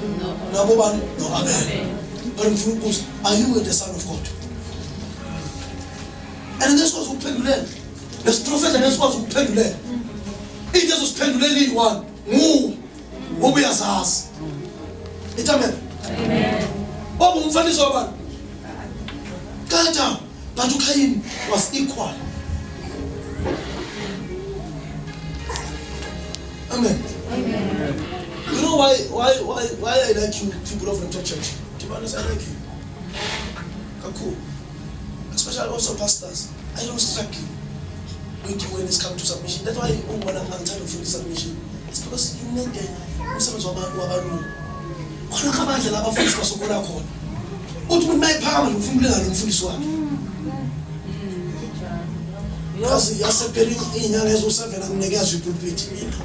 nabo bani no-Abel. But ngifuna ukubuza, are you the son of God? And ngesikwazi ukuphendulela. Lesiprofetha ngesikwazi ukuphendulela. Into ezosiphendulela iyi-one nguwe ngoba uyazazi. Ithi amen. Amen. Waba umfaniso wabantu. Ka-Adam, but uKain was equal. Amen. Amen. You know why I like you people of Rapture Church? To be honest, I like you. Kakhulu. Especially also pastors. I don't struggle with you when it's come to submission. That's why ungibona angithanda ukufundisa submission. It's because you make umsebenzi wabalungu. Khona kabandla la abafundisi basokola khona. Uthi umuntu mayephakama nje ufuna ukulingana nomfundisi wakhe. Yazi yasephela iy'nyanga eziwu-7 anginikezwa ipulpiti mina.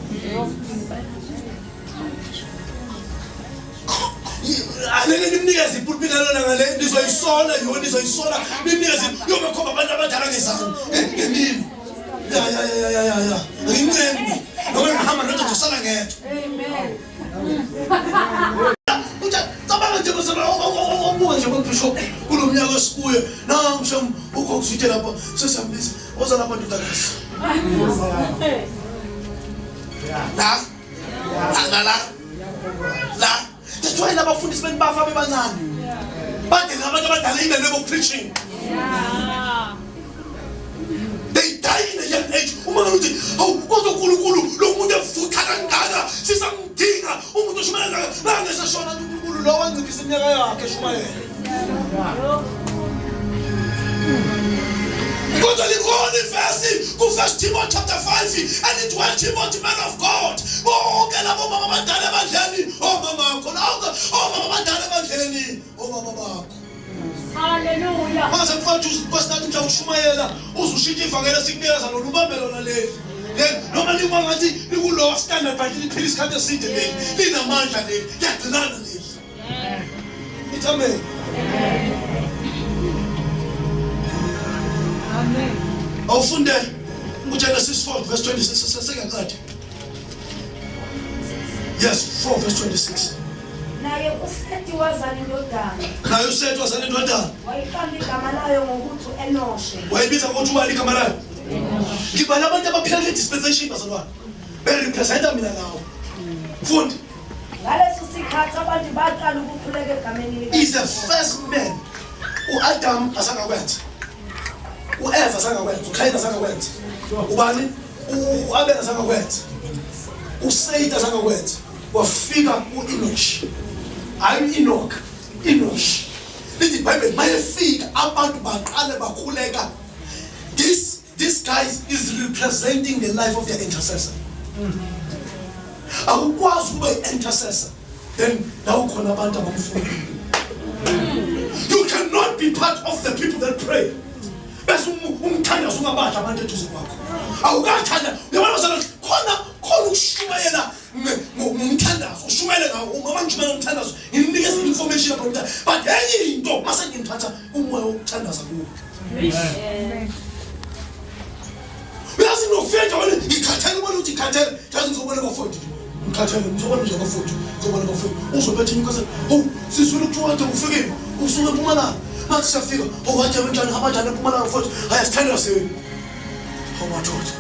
Angeke nimnikeze ipulpiti nalona ngale nizoyisola yona nizoyisola nimnikeze yobekhomba abantu abadala ngezandla ngemini. Ya ya ya ya ya ya. Angincemi. Noma ngihamba ndoda ngizosala ngedwa. Amen. Uthi cabanga nje bese obuka nje bishop kulo mnyaka esikuye nangu shem ugogo lapha sesiyambiza woza lapha ndodakazi. La la la la la. That's why labafundisi beni bafa bebancane. Bade ngabantu abadala in the name of preaching. They die in a young age. Uma ngathi hawu kodwa uNkulunkulu lo muntu evutha kangaka sisamdinga umuntu oshumayela kangaka nangesashona uNkulunkulu lo wanciphisa iminyaka yakhe eshumayela. Kodwa likhona ivesi ku-First Timothy chapter 5 and it was Timothy, man of God. Bonke labo mama abadala ebandleni omama bakho lonke omama abadala ebandleni obaba bakho. Hallelujah. Mase mfowethu nkosinathi mhla ushumayela uzushintsha ivangeli esikunikeza lona ubambe lona leli. Le noma liba ngathi likulow standard but liphila isikhathi eside leli linamandla leli liyagcinana leli. Ithi amen. Amen. Awufunde uGenesis 4 verse 26 sesengaqeda. Yes, 4 verse 26. Naye uSeti wazala indodana. Naye uSeti wazala indodana. Wayiqamba igama layo ngokuthi u-Enoshe. Wayibiza ngokuthi ubani igama layo? Ngibala abantu abaphila kule dispensation bazalwane. Berepresenta mina nawe. Fundi, Ngaleso sikhathi abantu baqala ukukhuleka egameni lika. Is the first man. uAdam asangakwenza. uEva asangakwenza, uKain asangakwenza. Ubani? U-Abela zange akwenze, uSeti azange akwenze, wafika u-Enosh. Hayi u-Enoch, Enosh. Lithi iBhayibheli mayefika abantu baqale bakhuleka. This guy is representing the life of the intercessor. Awukwazi ukuba i-intercessor then la ukhona abantu abamfuna. You cannot be part of the people that pray bese umthandazo ungabadla abantu eduze kwakho. Awukathanda, uyabona bazalwane, khona ukushumayela ngomthandazo, ushumayele ngawo. Uma ngishumayela ngomthandazo nginikeza information about umthandazo, but enye into mase ngimthatha umoya wokuthandaza kuwo. Uyazi nokufika endaweni ngikhathele, ubona ukuthi ngikhathele, yazi ngizobona bafowethu, ngikhathele, ngizobona nje bafowethu, ngizobona bafowethu. Uzobetha inyuka, oh sizwile ukuthiwa kade ufikile usuke eMpumalanga, mathi siyafika, oh kade kanjani, hamba njani eMpumalanga mfowethu? Hayi asithandazeni. Hawu madoda,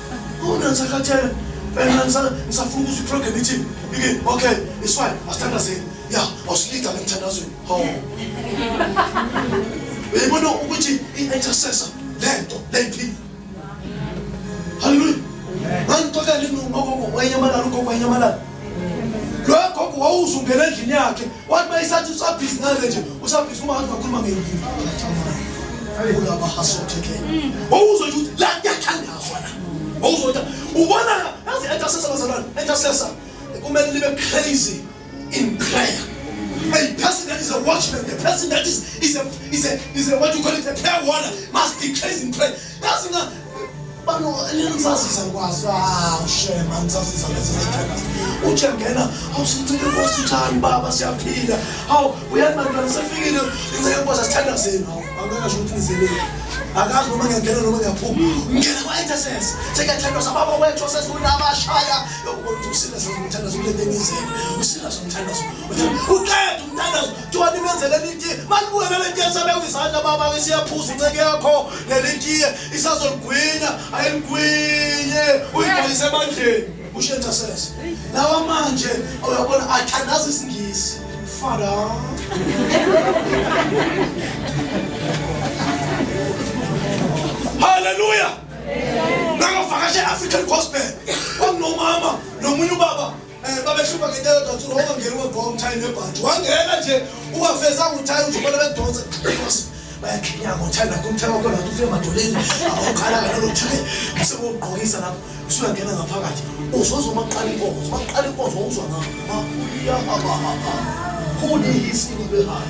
oh mina ngisakhathele phela, ngisafuna ukuzwa iprogram ithini. Ike okay, it's fine, asithandazeni. Ya, awusilida le mthandazweni. Hawu, uyayibona ukuthi i-intercessor lento leyiphila. Haleluya. Ngangixoxela ngogogo wayenyamalala, ugogo wayenyamalala. Lo gogo wawuzungena endlini yakhe, wathi mayisathi usabhizi ngale nje, usabhizi uma ngathi ngakhuluma ngelimi. Ulaba hasotheke. Wawuzwa nje ukuthi la kuyathandazwa la. Wawuzwa ukuthi ubona yazi intercessor bazalwane, intercessor kumele libe crazy in prayer. A person that is a watchman, the person that is is a is a is a what you call it, a prayer warrior must be crazy in prayer. Yazi nga bano nisazisa ngikwazi, ah shema nisazisa lezi zithandazo. Uthi ngena, awusincike Nkosi, njani baba, siyaphila. Hawu uyazi manje sefikile, inceke Nkosi asithandazeni. Hawu angeke ukuthi nizeleni. Akazi noma ngiyangena noma ngiyaphuma. Ngena kwa-intercessor. Sekuyathandazwa, baba wethu osezulwini abashaya. Yokubona ukuthi usila umthandazo kule nto engizele. Usila umthandazo. Uqeda umthandazo. Kuthiwa nimenzeleni itiye. Manibuke nale tiye sabeka izandla baba ke siyaphuza inceke yakho leli tiye isazoligwinya ayiligwinye uyidayise ebandleni. Usho intercessor. Lawa manje uyabona athandaza isiNgisi. Father. Hallelujah. Ngakavakasha e-African Gospel. Kwakunomama nomunye ubaba babehlupha ngento eyodwa, kuthiwa wangena ungagqoka umthayi nebhantshi. Wangena nje ungafezanga uthayi, uzobona bedonsa. Nkosi, bayakhinya ngothayi lakho, umthayi wakho lapho ufike emadoleni, awukhala ngalolo thayi, usewugqokisa lapho, usuyangena ngaphakathi. Uzozwa maqala inkonzo, maqala inkonzo uzwa ngapha. Makuliya haba haba. Kuni hisini behamba.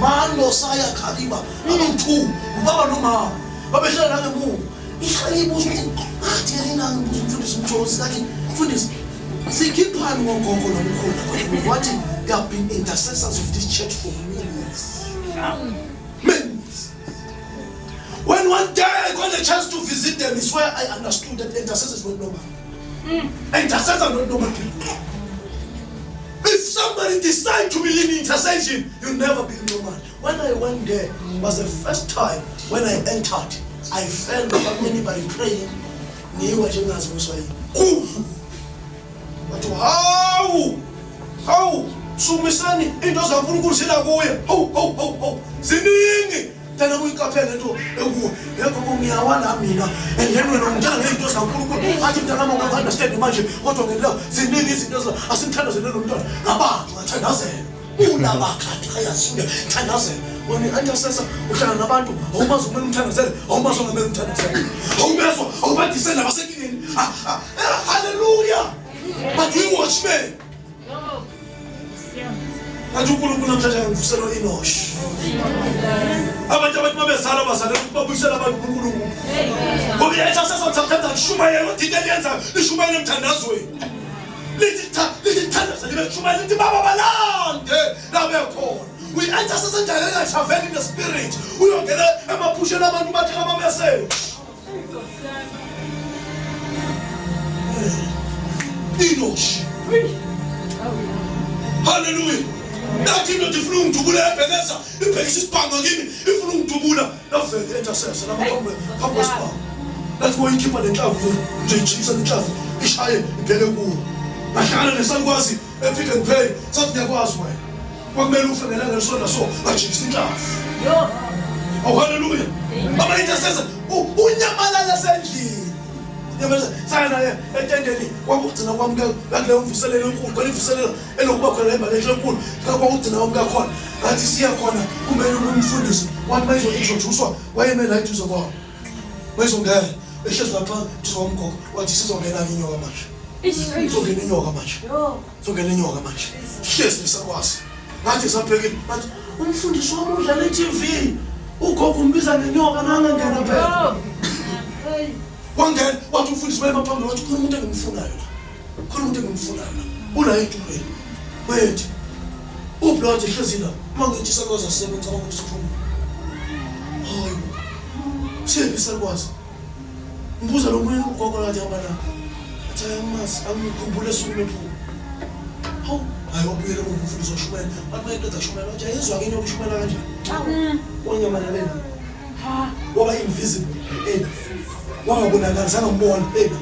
Mando saya khaliba abawu-two, ubaba nomama. Babehlala nangemuva. Ihlale ibuza ukuthi ngathi yena ngibuza umfundisi uMthokozi, ngathi mfundisi sikhiphani ngogogo nomkhulu lapha. Wathi they have been intercessors of this church for many years. Many years. When one day I got a chance to visit them, it's where I understood that intercessors were not normal. Intercessors are not normal people. If somebody decide to be in intercession, you'll never be normal. When I went there, was the first time when I entered, I felt without anybody praying. Ngiwa nje ngazi ngiswayini. Ku. Wathi hawu! Hawu, sumisani into zaNkulunkulu zila kuye. Hawu, hawu, hawu, hawu. Ziningi. Mntana kuyiqaphele into ekuwe. Yebo ngiyawala mina. And then wena ungitshela ngey'nto zikaNkulunkulu. Athi mntana wami unga-understand manje kodwa ngela ziningi izinto asimthandazele lo mntwana. Ngabantu ngathandazela. Unabakhathaya suya thandazela. Wena i-intercessor uhlala nabantu awumazi kumele umthandazele, awumazi ongamele umthandazele. Awubezwa, awubadiseni nabasenkingeni. Hallelujah. But we watchmen. Ngathi uNkulunkulu namhlanje angivusela u-Enosh. Abantu babezalwa bazalela ukuthi babuyisele abantu kuNkulunkulu. Ngoba i-intercessor sometimes akushumayela kodwa into eliyenzayo lishumayela emthandazweni. Lithi cha, lithi thandaza libe shumayela lithi baba balande la bekhona. Uyi-intercessor njalo enga-travel in the spirit. Uyongena emaphusheni abantu bathi ama-message. Enosh. Hallelujah. Nathi indoda ifuna ungidubula ebhekeza, ibhekisa isibhango kimi, ifuna ungidubula. Navele intercessor lapha phambi kwesibhango. Nathi boyikhipha le nhlamvu nje ijikisa le nhlamvu ishaye ibheke kuwo. Ngahlangana nesalukwazi ePick and Pay, sathi ngiyakwazi wena. Kwakumele ufe ngelanga elisona so, ngajikisa inhlamvu. Oh hallelujah. Ama intercessor unyamalala sendlini. Saya naye etendeni kwakugcina kwami kuleyo mvuselelo enkulu, khona imvuselelo enokuba khona embaleni enkulu, kwakugcina kwami kakhona. Ngathi siya khona kumele umfundisi wathi mayizo-introduce-wa wayeme la eduze kwami. Mayizongena ehlezi lapha eduze kwamgogo wathi sizongena-ke inyoka manje. Izongena inyoka manje. Izongena inyoka manje. Hlezi nesakwazi. Ngathi sabhekile bathi umfundisi wami udlala i-TV. Ugogo umbiza ngenyoka nangangena phela. Wangena wathi umfundisi wayema phambili wathi khona umuntu engimfunayo la. Khona umuntu engimfunayo la. Ula etulweni. Wethu. Ublood ehlezi la. Uma ngithi isakwazi asebe ngicabanga ukuthi siphuma. Hayi. Siphi isakwazi? Ngibuza lo munye ugogo lathi hamba na. Athi angimazi, angikhumbule esuku lephuma. Hawu, hayi wabuyela emuva umfundisi washumayela. Wathi mayeqeda kushumayela wathi ayizwa-ke inyoka ishumayela kanjani. Wanyamalala. Waba invisible ena. Wangabonakali sangambona ena.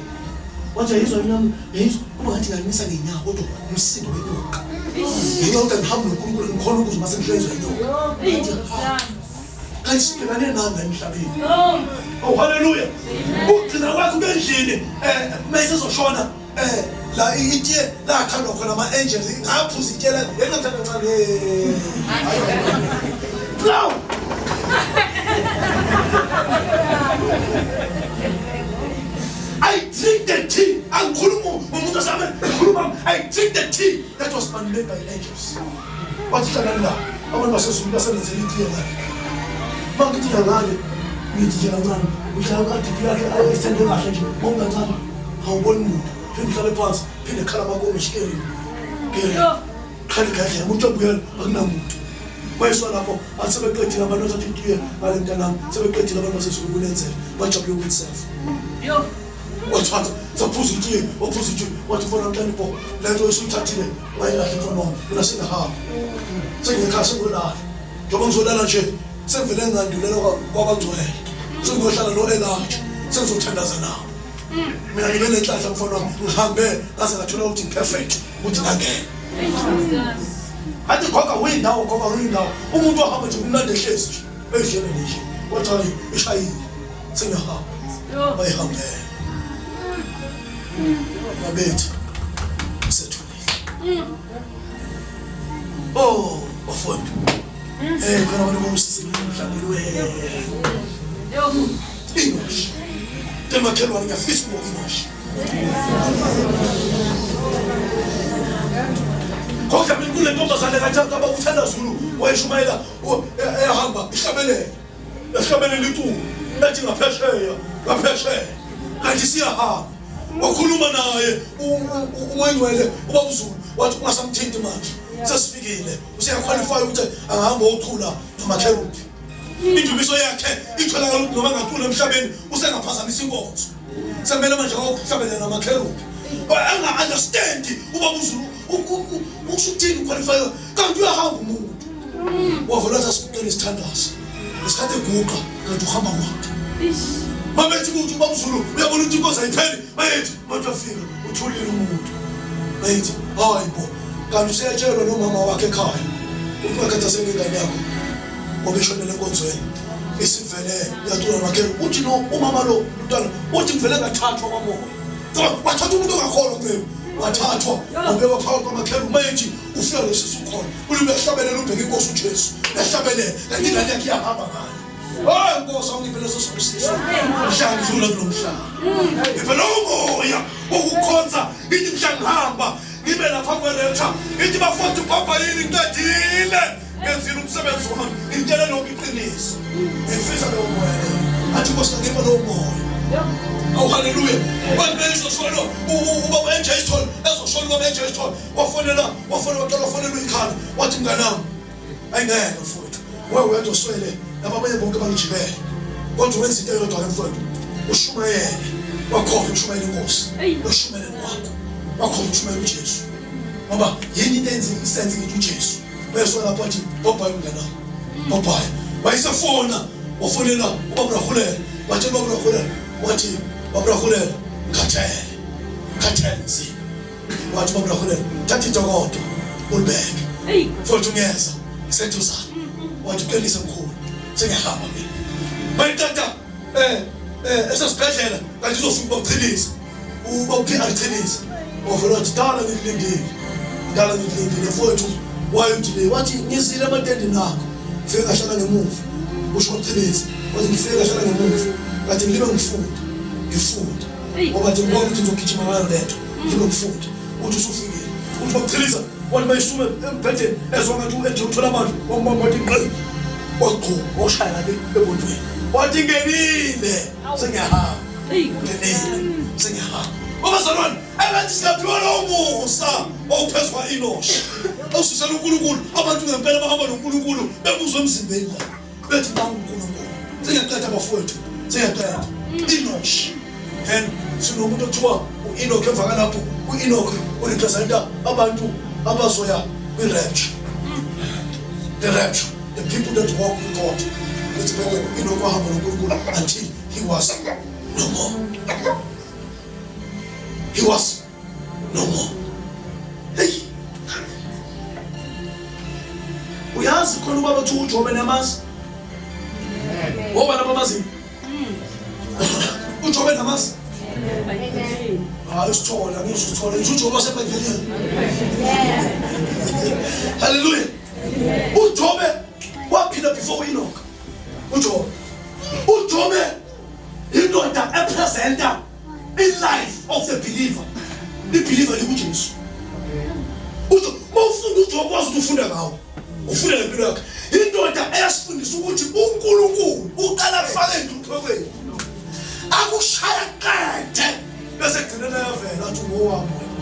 Wathi ayizwa inyama, yayizwa kuba ngathi ngayimisa ngenyawo kodwa umsindo wenyoka. Ngenxa yokuthi angihambi noNkulunkulu ngikhona ukuzwa mase ngihlezwa inyoka. Kanti sibhekane nani la emhlabeni? Oh haleluya. Ugcina kwakho endlini mayisezoshona la itiye lakhandwa khona ama-angels ngaphuza itiye la yengathanda kancane. Plow! I drink the tea. Angikhuluma umuntu osame ngikhuluma I drink the tea that was made by angels. Wathi hlalani la abantu basezulu basebenzela itiye ngale. Mangithi ngale ngithi nje kancane uhlala kadiphi yakhe ayithende kahle nje ngokungancane awuboni muntu phinde uhlale phansi phinde khala amakomishi keri keri khala igedlela umuntu obuyela akunamuntu. Wayeswa lapho bathi sebeqedile abantu bathatha itiye ngale mntanami sebeqedile abantu basezulu kunenzela bajabule ukuyisefa. Wathatha saphuza itiye waphuza itiye wathi mfana mntanipho le nto esuyithathile wayelahle mfana wami mina sengiyahamba sengiyekhaya sengiyolala njengoba ngizolala nje sengivele ngandulela kwabangcwele sengiyohlala no-Elijah sengizothandaza nabo. Mina ngibe nenhlanhla mfana wami ngihambe ngaze ngathola ukuthi ngiperfect ukuthi ngangena. Athi goga uyindawo goga uyindawo umuntu ohamba nje kumnandi ehlezi nje eyidleleni nje wathi hayi ishayile sengiyahamba bayihambele babethi sethulile. Oh bafowethu khona abantu bomsisi emhlabeni we Inosh temakhelwane ngiyafisa ukuba Inosh. Kodwa mina kule ntombazane kathatha abakuthanda Zulu wayeshumayela ehamba ihlabelela ehlabelela iculo ethi ngaphesheya ngaphesheya kanti siyahamba. Wakhuluma naye uMoyingcwele ubaba uZulu wathi ungasamthinti manje sesifikile useyaqualify ukuthi angahamba ochula namakherubi. Indumiso yakhe itholakala ukuthi noma angacula emhlabeni usengaphazamisa inkonzo. Sekumele manje ayokuhlabelela namakherubi. Anga-understand ubaba uZulu usho ukuthini uqualify kanti uyahamba umuntu. Wavela wathi asiguqele isithandazo. Ngesikhathi eguqa kanti uhamba kwakhe. Babethi ukuthi ubaba uZulu uyabona ukuthi inkosi ayipheli bayethi manje uyafika uthulile umuntu. Bayethi hayi bo kanti useyetshelwa nomama wakhe ekhaya ukuthi ungakhathazeki ngengane yakho ngoba ishonele enkonzweni isivele yacula namakherubi. Uthi no umama lo umntwana uthi ngivele ngathathwa kwamoya. Wathatha umuntu ongakholwa kuleyo wathathwa wabekwa phakathi kwamakherubi. Mayethi ufika lo sisi ukhona ulube ehlabelela ubheka inkosi uJesu ehlabelela kanti ingane yakhe iyahamba ngayo. Hayi Nkosi awungiphe leso sibusiso mhla ngidlula kulo mhlaba. Ngiphe lowo moya wokukhonza ngithi mhla ngihamba ngibe lapha kwerepture ngithi bafowethu bhabha yini ngiqedile ngenzile umsebenzi wami ngitshele lonke iqiniso. Ngifisa lowo moya leyo. Athi Nkosi ngiphe lowo moya. Oh haleluya. Bathi bezoshona ubaba enje isithole ezoshona ubaba enje isithole wafonela wafonela waqala wafonela uyikhala wathi mnganami ayingeke mfowethu wewe wedwa uswele laba abanye bonke bangijibele kodwa wenza into eyodwa ke mfowethu ushumayele wakhona ukushumayela inkosi ushumayele kwakho wakhona ukushumayela uJesu ngoba yini into enza isenze ngithi uJesu bese lapho athi bye mnganami bye wayesefona wafonela ubaba Rahulela wathi ubaba Rahulela wathi baba Rahulela ngikhathele ngikhathele nzima wathi ubaba Rahulela thatha idokodo ulibeke mfowethu ngiyeza ngiseduzane wathi uqinise mkhulu sengiyahamba mina bayitata Esesibhedlela kanti izofika ubachilisa. Uba uPR Chilisa. Wavela wathi dala ngikulindile. Dala ngikulindile mfowethu. Wayuthi le wathi ngizile ematendeni akho. Ngifike ngahlala ngemuva. Usho uChilisa. Wathi ngifike ngahlala ngemuva. Ngathi ngilibe ngifunda. Ngifunda. Ngoba nje ngibona ukuthi ngizogijima ngayo lento. Ngibe ngifunda. Uthi usufikile. Uthi bachilisa. Wathi bayisume embhedeni ezwa ngathi u-Andrew uthola amandla. Wambamba wathi ngqi. Waqhuma washaya le ebondweni. Wathi ngenile. Sengiyahamba. Ngenile. Sengiyahamba. Abazalwane engathi singaphiwa lowo musa owuphezu kwa-Enosh. Osusela uNkulunkulu. Abantu ngempela bahamba noNkulunkulu bemuzwa emzimbeni la. Bethi banguNkulunkulu. Sengiyaqeda bafowethu. Sengiyaqeda. Enosh. Then sinomuntu okuthiwa u-Enoch emva kalapho u-Enoch urepresenta abantu abazoya kwi-rapture. The rapture. The people that walk with God. Lithi beke u-Enoch wahamba noNkulunkulu until he was no more. He was no more. Hey. Uyazi khona ubaba uthi uJobe namazi? Ngoba nabamazi. uJobe namazi? Hayi usithola, ngisho usithola, ngisho uJobe waseBhayibhelini. Hallelujah. uJobe waphila before uEnoch. uJobe. uJobe indoda epresenta i-life of the believer. I-believer likuJesu. Uthi mawufunda uJobe wazi ukuthi ufunda ngawo. Ufunda ngempilo yakhe. Indoda eyasifundisa ukuthi uNkulunkulu uqala kufaka enhluphekweni. Akushaya qede bese gcinela yavela athi ngowami wena.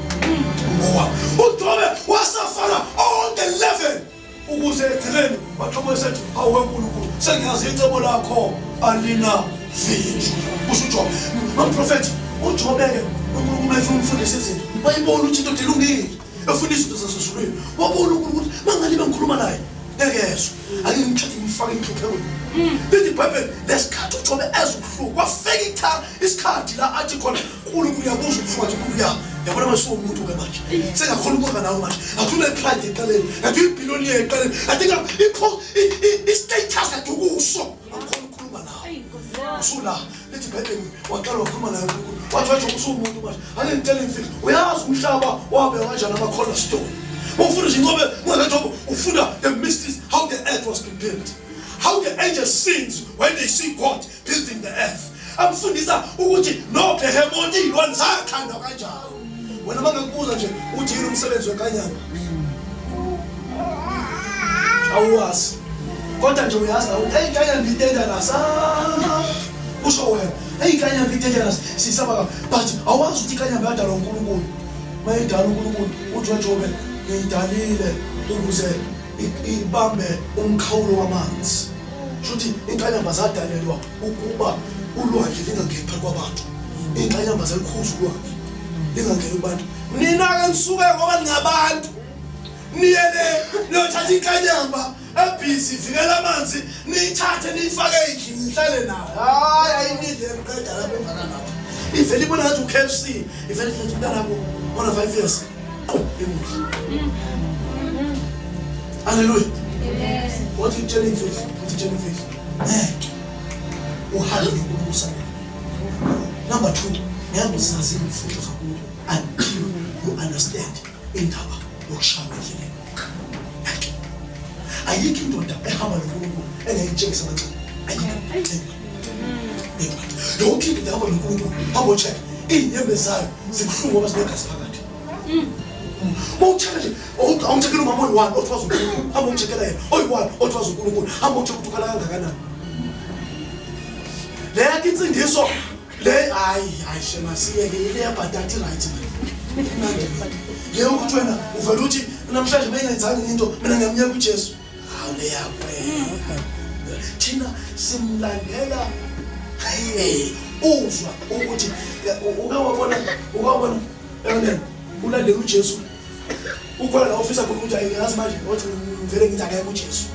Ngowami. UJobe wasafaka all the level ukuze egcineni waxoxa esethi awu weNkulunkulu sengiyazi icebo lakho alina vinjo. Kusho uJobe. Nomprofethi uJobe-ke uNkulunkulu efuna umfundisa izinto. Wayibona ukuthi indoda ilungile. Efuna izinto zasezulwini. Wabona uNkulunkulu ukuthi mangalibe ngikhuluma naye ngeke ezwe. Ake ngimthathe ngimfake enhluphekweni. Lithi iBhayibheli lesikhathi uJobe ezwa ubuhlungu kwafika itha isikhathi la athi khona uNkulunkulu uyabuza ubuhlungu athi uNkulunkulu ya yabona manje usuwumuntu ke manje sengakhona ukuba nawe manje athi une-pride eqaleni athi uyibillionaire eqaleni athi i-status athi ukuso akukhona ukukhuluma nawe usula lithi ibhayibheli waqala wakhuluma naye uNkulunkulu wathi wathi usuwumuntu manje ake ngitshele imfihlo uyazi umhlaba wabe kanjani ama-cornerstone ufuna nje incobe ungakanjobo ufuna the mysteries how the earth was been built how the angels sings when they see God building the earth amfundisa ukuthi no behemoth iy'lwane zakhandwa kanjani wena uma ngikubuza nje uthi yini umsebenzi wenkanyamba awuwazi kodwa nje uyazi eyi inkanyamba i-dangerous ah, usho wena eyi inkanyamba i-dangerous sisaba but awazi ukuthi inkanyamba yadalwa uNkulunkulu mayidala uNkulunkulu uthi weJobe ngiyidalile ukuze ibambe umkhawulo wamanzi shuthi inkanyamba zadalelwa ukuba ulwandle lingangeni phakathi kwabantu inkanyamba zalikhuza ulwandle lingangeni kubantu nina-ke nisuke ngoba ningabantu niye le niyothatha inkanyamba ebhizi ivikela amanzi niyithathe niyifake endlini nihlale nayo hayi ayinidi emqeda lapho emvaka lapho ivele ibona ngathi u-KFC ivele ithi umntanakho ona 5 years qo emuhle haleluya wathi utshela imfihlo uthi tshela imfihlo ngeke uhambe noNkulunkulu number 2 ngeke uzazi imfihlo zaNkulunkulu until you understand indaba yokushaya endleleni. Ayikho indoda ehamba noNkulunkulu engayitshengisa amanxeba. Ayikho. Yonke indoda ehamba noNkulunkulu hamba check iy'nyembezi zayo zibuhlungu ngoba zinegazi phakathi. Uma ucheck nje awumcheckela umama oyi-one othi wazi uNkulunkulu hamba umcheckela yena oyi-one othi wazi uNkulunkulu hamba umcheck ukuthi ukhala kangakanani. Le yakhe insindiso Le hayi hayi shema siyeke ile yabhatata right man. Le ukuthi wena uvela uthi namhlanje bengenzanga into mina ngiyamnyeka uJesu. Hawu le yakho. Thina simlandela hey uzwa ukuthi uke wabona uke wabona yabona ulandela uJesu ukhona la ofisa khona ukuthi ayiyazi manje wathi ngivele ngithi akekho uJesu.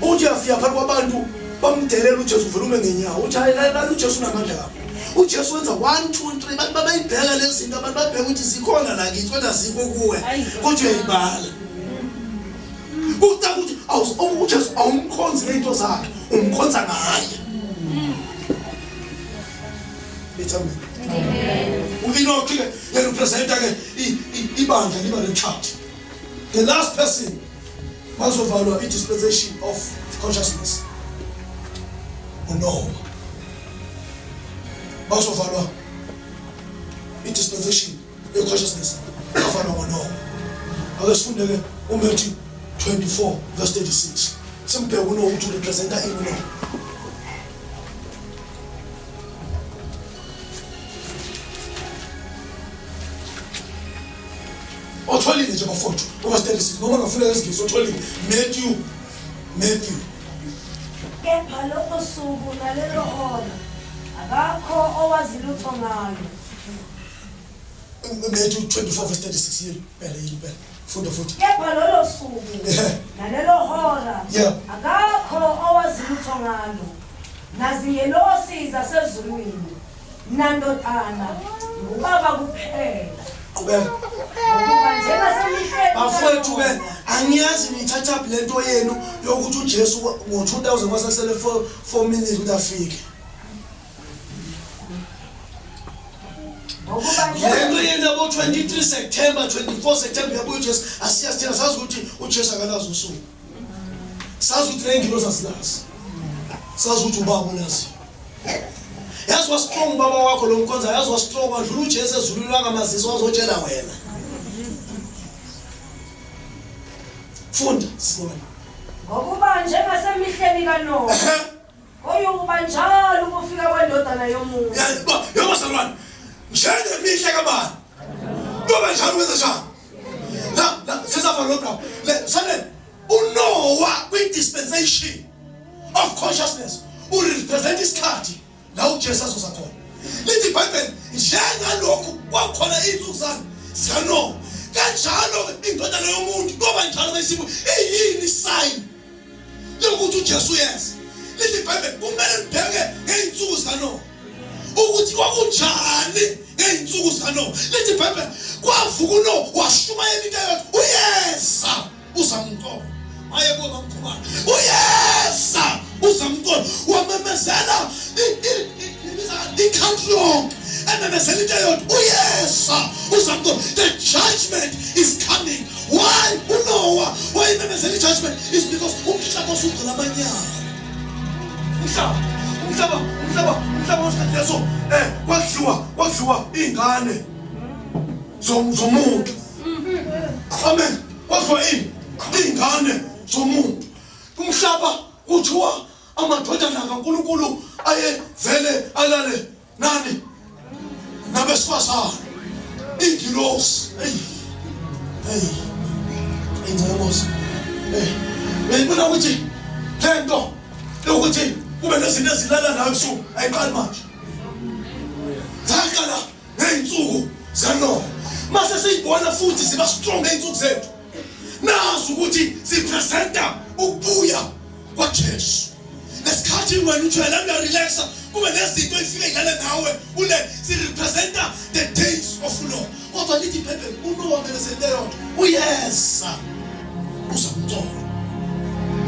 Uthi uyafika phakathi kwabantu bamdelela uJesu uvela ume ngenyawo uthi hayi lala uJesu unamandla kabi. uJesu wenza 1 2 3 abantu babayibheka lezi zinto abantu babheka ukuthi zikhona la kithi kodwa zikho kuwe kodwa uyayibala. Kucaca ukuthi uJesu awumkhonzi ngento zakhe umkhonza ngaye. It's amen. U-Enoch ke representa ke ibandla liba le-chart. The last person bazovalwa i-dispensation of consciousness uNoah. Bazovalwa i-dispensation ye-consciousness bavalwa ngoNoah. Ake sifunde ke uMatthew 24 verse 36. Simbheke uNoah ukuthi urepresenta ini uNoah. Otholile nje bafowethu uverse 36 noma ngafuna isiNgisi otholile Matthew. Kepha lolo suku nalelo hora akakho owazi lutho ngalo. Matthew 24 verse 36 yini phela yini phela funda futhi. Kepha lolo suku nalelo hora akakho owazi lutho ngalo, nazingelosi zasezulwini nandodana, ngubaba kuphela. Qhubeka. Ngokuba njengasemihleni Bafowethu ke angiyazi niyithatha phi lento yenu yokuthi uJesu ngo-2000 kwasasele 4 minutes ukuthi afike. Ngokuba Lento yenu yabo 23 September 24 September yabuya uJesu, asiyazi thina, sazi ukuthi uJesu akalazi usuku. Sazi ukuthi ney'ngilosi asilazi. Sazi ukuthi ubaba ulaziyo. Yazi wa-strong ubaba wakho lo mkhonza, yazi wa-strong wadlula uJesu ezulwini wangamazisi wazotshela wena. Funda sibone. Ngokuba njengasemihleni kaNowa, koyokuba njalo ukufika kwendodana yomuntu. Yebo bazalwane, njengemihla kabani kuyoba njalo kwenza njani? La sesava lo bra. Le sale uNoah kwi-dispensation of consciousness urepresent isikhathi la uJesu azoza khona. Lithi iBhayibheli njengalokhu kwakhona iy'nsuku zami zikaNoah, kanjalo indodana yomuntu kuyoba njalo besibu. Iyini sign yokuthi uJesu uyeza? Lithi iBhayibheli kumele nibheke ngey'nsuku zikaNoah ukuthi kwakunjani ngey'nsuku zikaNoah. Lithi iBhayibheli kwavuka uNoah washumayela into eyodwa, uyeza uzamcolo. Maye kuwe bamkhubana, uyeza uzamcolo. Wamemezela i-country yonke, ememezela into eyodwa, uyeza uzamcolo. The judgment is coming. Why uNoah wayememezela i-judgment? Is because umhlaba usugcwele amanyala. Umhlaba wesikhathi leso kwadliwa iy'ngane zomuntu. Amen. Kwadliwa iy'ngane zomuntu. Umhlaba kuthiwa amadodana kaNkulunkulu ayevele alale nani nabesifazane, iy'ngilosi. Eyi eyi ingcebo hey, uyayibona ukuthi lento yokuthi kube nezinto ezilala nawe ebusuku ayiqali manje, zaqala ngey'nsuku zikaNoah. Mase siyibona futhi ziba strong ngey'nsuku zethu. Nazi ukuthi sipresenta ukubuya kwaJesu. Lesikhathi wena uthi uyalala uyarelaxa, kube nezinto ezifike idlale nawe ule, sirepresenta the days of Noah. Kodwa lithi iBhayibheli uNoah memezele yodwa, uyeza uzamcolo.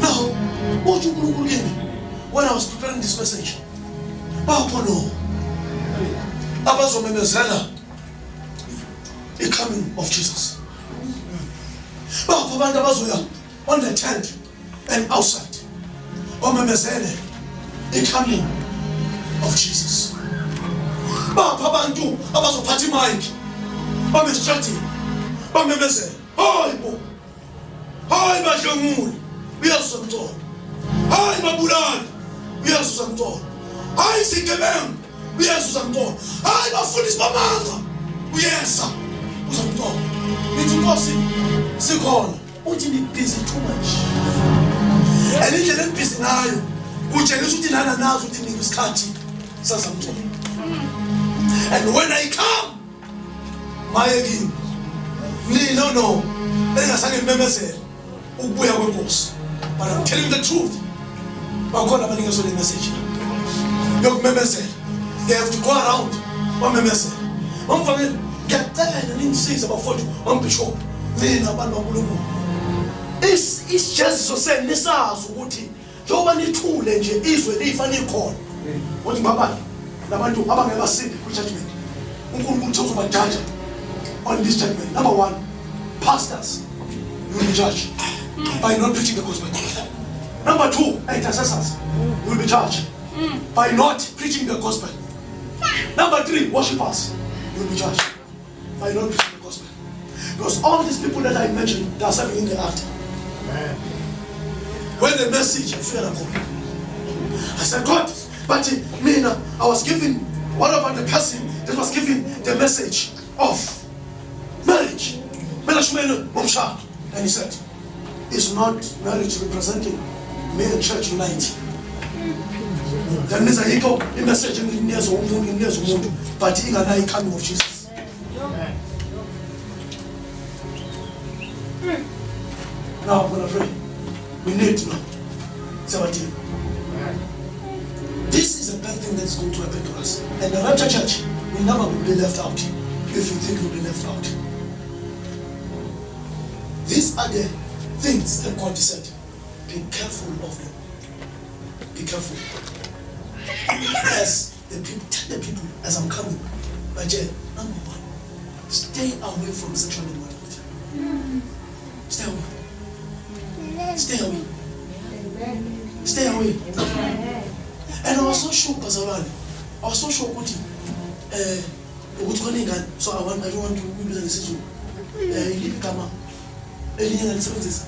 Now uthi uNkulunkulu kimi when I was preparing this message, bapho no abazomemezela i-coming of Jesus, bapho abantu abazoya on the tent and outside bamemezele i-coming of Jesus, bapho abantu abazophatha imic bame estradini bamemezele, hayi bo, hayi badlwenguli, uyeza mcolo, hayi babulali, uyeza mcolo, hayi zigebengu, uyeza mcolo, hayi bafundisi bamanga, uyeza uzamcolo. Nithi inkosi sikhona, uthi ni-busy too much, and indlela enibusy ngayo kutshengisa ukuthi lana nazi ukuthi nini isikhathi sazamcolo. And when I come, maye kimi nina no engasange nimemezele ukubuya kwenkosi. But I'm telling you the truth, bakhona abanikezwe le message yokumemezela. They have to go around bamemezele. Mamvangeli, ngiyacela ningisize bafowethu, mambishop, nina abantu baNkulunkulu, isijeziso senu nisazi ukuthi njengoba nithule nje izwe lifa nikhona, uthi babani. Labantu abangeke basinde kwi-judgment. uNkulunkulu uthe uzobajaja on this judgment. Number one, pastors, you will be judged by not preaching the gospel. Number two, intercessors, you will be judged by not preaching the gospel. Number three, worshippers, you will be judged by not preaching the gospel. Because all these people that I mentioned, they are serving in the altar. When the message ifika khona. I said, God, but mina, I was given, what about the person that was given the message of marriage? Mina shumele ngomshado. And he said, is not marriage representing me and church unite? That means ayikho imessage enginikeza umuntu, nginikeza umuntu, but inganayo i-coming of Jesus. Now I'm gonna pray. We need to know. 17. This is a bad thing that is going to happen to us. And the rapture church will never be left out if you think you'll be left out. These are the things that God said. Be careful of them. Be careful. As the people, tell the people as I'm coming, but number one, stay away from sexual immorality. Stay away. Stay away. Stay away. And I was so shocked, bazalwane. I was so shocked ukuthi ukuthi khona ingane, so I don't want to ukuyibiza ngesiZulu. Iliphi igama elinye engalisebenzisa?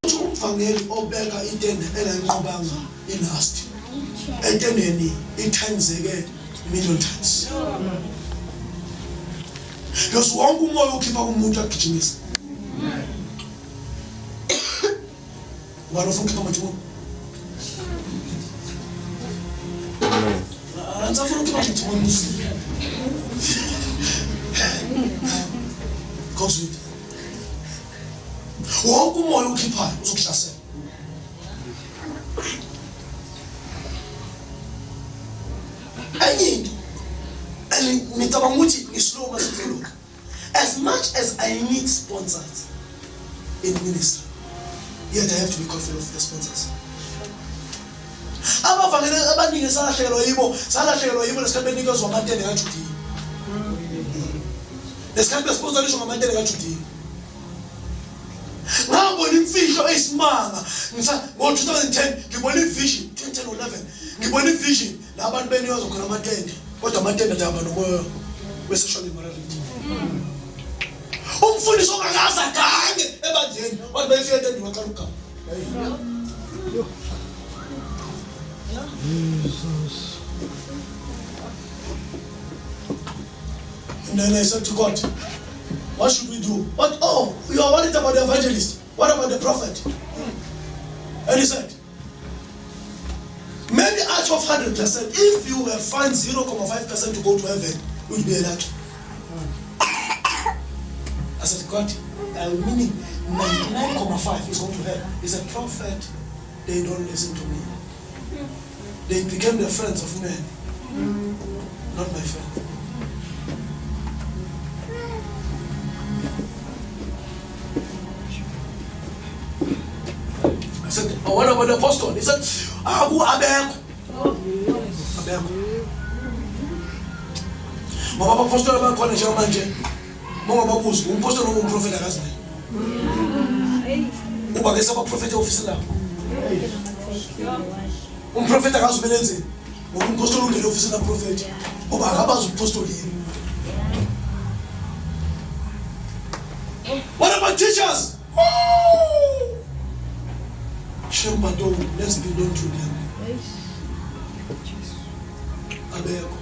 Uthi umvangeli obeka itende engayinqobanga ilast. Etendeni i-times-ke million times. Because wonke umoya okhipha kumuntu uyagijimisa. Ubani ofuna ukukhipha amadimoni? Angisafuna ukukhipha amadimoni. Kozwile. Wonke umoya okhiphayo uzokuhlasela. Enye into, and ngicabanga ukuthi ngislow masikhuluma. As much as I need sponsors in ministry, yet I have to be careful of the sponsors. Abavangeli abaningi salahlekelwa yibo lesikhathi benikezwa amatende kaJudiya. Lesikhathi besponsoriswa ngamatende kaJudiya. Ngabona imfihlo eyisimanga. Ngisa ngo-2010 ngibona ivision, 2010 or 11 ngibona ivision la abantu benikezwa khona amatende, kodwa amatende adaba nomoya we-sexual immorality. Umfundisi ongakaze agange ebandleni wathi bayifika etendeni waqala ukuganga. Jesus. And then I said to God, what should we do? What? Oh, you are worried about the evangelist. What about the prophet? And he said, maybe out of 100%, if you have find 0.5% to go to heaven, it will be a lucky. I said, God, meaning 99.5 is going to hell. He said, prophet, they don't listen to me. They became the friends of men, not my friend. I said, oh, what about the apostle? He said, Aku abekho. Abekho. Ngoba abapostoli abakhona njengamanje, mongababuza, umpostoli noma umprofeti akazi naye. Uba ke sabaprofeti eofisini lapho. Umprofeti akazi kumele enzeni. Ngoba umpostoli ungene eofisini laprofeti. Ngoba akabazi umpostoli yini. What about teachers? Oh! Shame Bantu, let's be known to them. Abekho.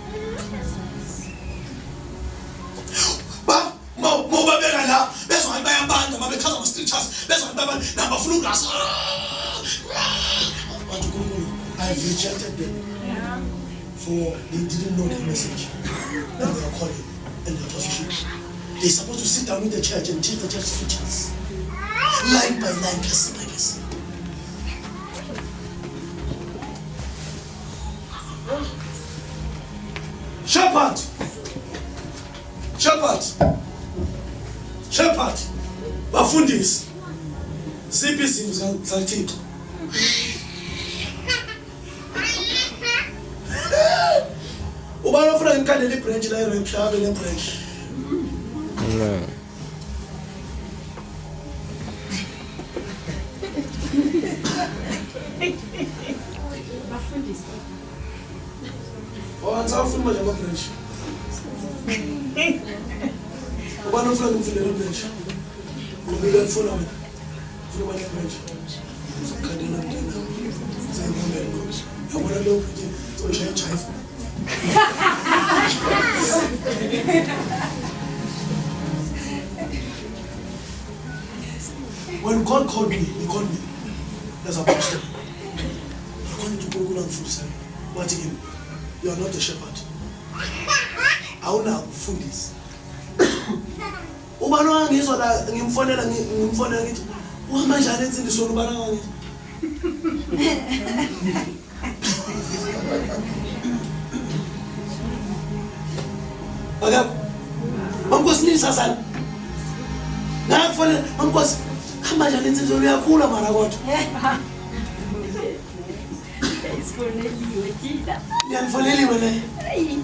Ba mo mo babeka la bezwa ngathi bayabanda mabechaza ama scriptures, bezwa ngathi bayabanda nabafuna ukurasa. Bathi uNkulunkulu, I've rejected them for they didn't know the message and their calling and their position. They're supposed to sit down with the church and teach the church scriptures line by line, person by person. Shepherd, shepherd, shepherd, bafundisi, ziphi izimvu zikaThixo? Ubani Ngifuna ngikhandele ibranch la eRapture abe nebranch. Amen. Bafundisi. Oh, angisawafuni manje ama-branch. Ubani ofuna ngimfundele ibranch? Qhubeka ngifuna wena. Ufuna ubani ibranch? Uzokukhandela mntana. Uzayibambela inkosi. Yabona leyo branch izoshaya ijive. When God called me, he called me as a pastor. Akhona into uNkulunkulu angifundisayo. Wathi kimi, you are not a shepherd. Awunako ukufundisa. Ubani wangizwa la ngimfonela ngimfonela ngithi uhamba njani ensindisweni ubani wangizwa? Akekho. Mamnkosi nisasana. Ngakufonela mamnkosi hamba njani ensindisweni uyakhula mara kodwa. Isifoneliwe thina. Ngiyangifoneliwe le. Ayi.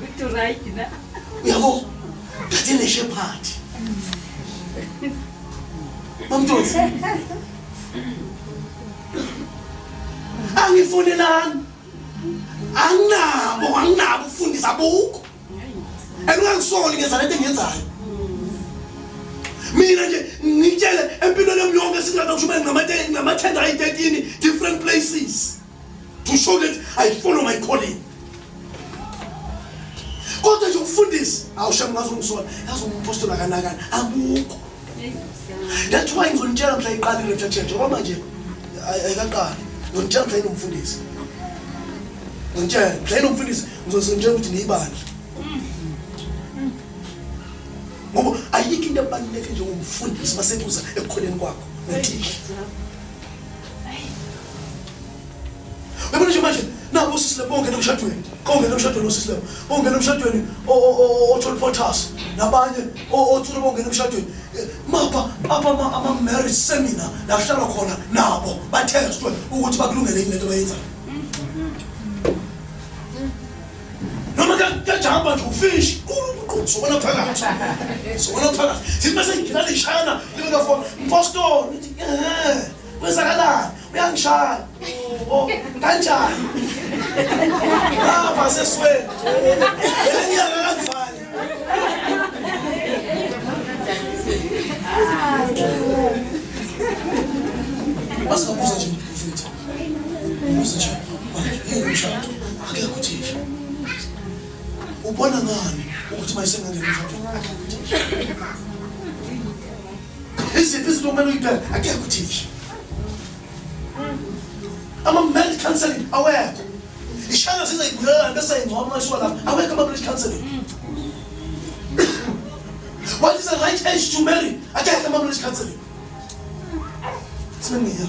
Uthi right na. Uyabo? Kade neshepherd. Mamntosi. Angifonelani. Anginabo, anginabo ukufundisa abukho. And ungangisoli ngenza lento engiyenzayo. Mina nje ngitshele empilweni yami yonke singathi ngishumayela ngamathenda ayi-13 different places to show that I follow my calling. Kodwa nje ukufundisa awusha ngazi ungisola yazi umpostoli akanakani akukho. That's why ngizonitshela mhla iqalile mhla church ngoba manje ayikaqali. Ngizonitshela mhla inomfundisi. Ngizonitshela mhla inomfundisi ngizonitshela ukuthi niyibandla. Ngoba ayikho into ebaluleke njengomfundisi masekuza ekukhuleni kwakho nothisha. Uyabona nje manje nabo osisi lebo bongena emshadweni, bongena emshadweni osisi lebo, bongena emshadweni oTony Potters nabanye oThule bongena emshadweni. Mapha apha ama marriage seminar la kuhlalwa khona nabo bathestwe ukuthi bakulungele yini lento abayenzayo. Noma kuyajamba nje ufish sobona phakathi. Sobona phakathi. Sithi mase ngina lishana libe ka mpostoli ngithi eh kwenzakalani uyangishaya. Oh kanjani? Lapha sesweni. Lenyanga kangifani. Masingabuza nje mfethu. Buza nje. Manje yini umshado? Akekho uthisha. Ubona ngani ukuthi mayisengangena emshadweni akekho uthisha? Iziphi izinto okumele uyibheke? Akekho uthisha. Ama-marriage counseling awekho. Ishana siza ibulala bese ingcwaba masuka lapha. Awekho ama-marriage counseling. What is the right age to marry? Akekho ama-marriage counseling. Sibe ngiya.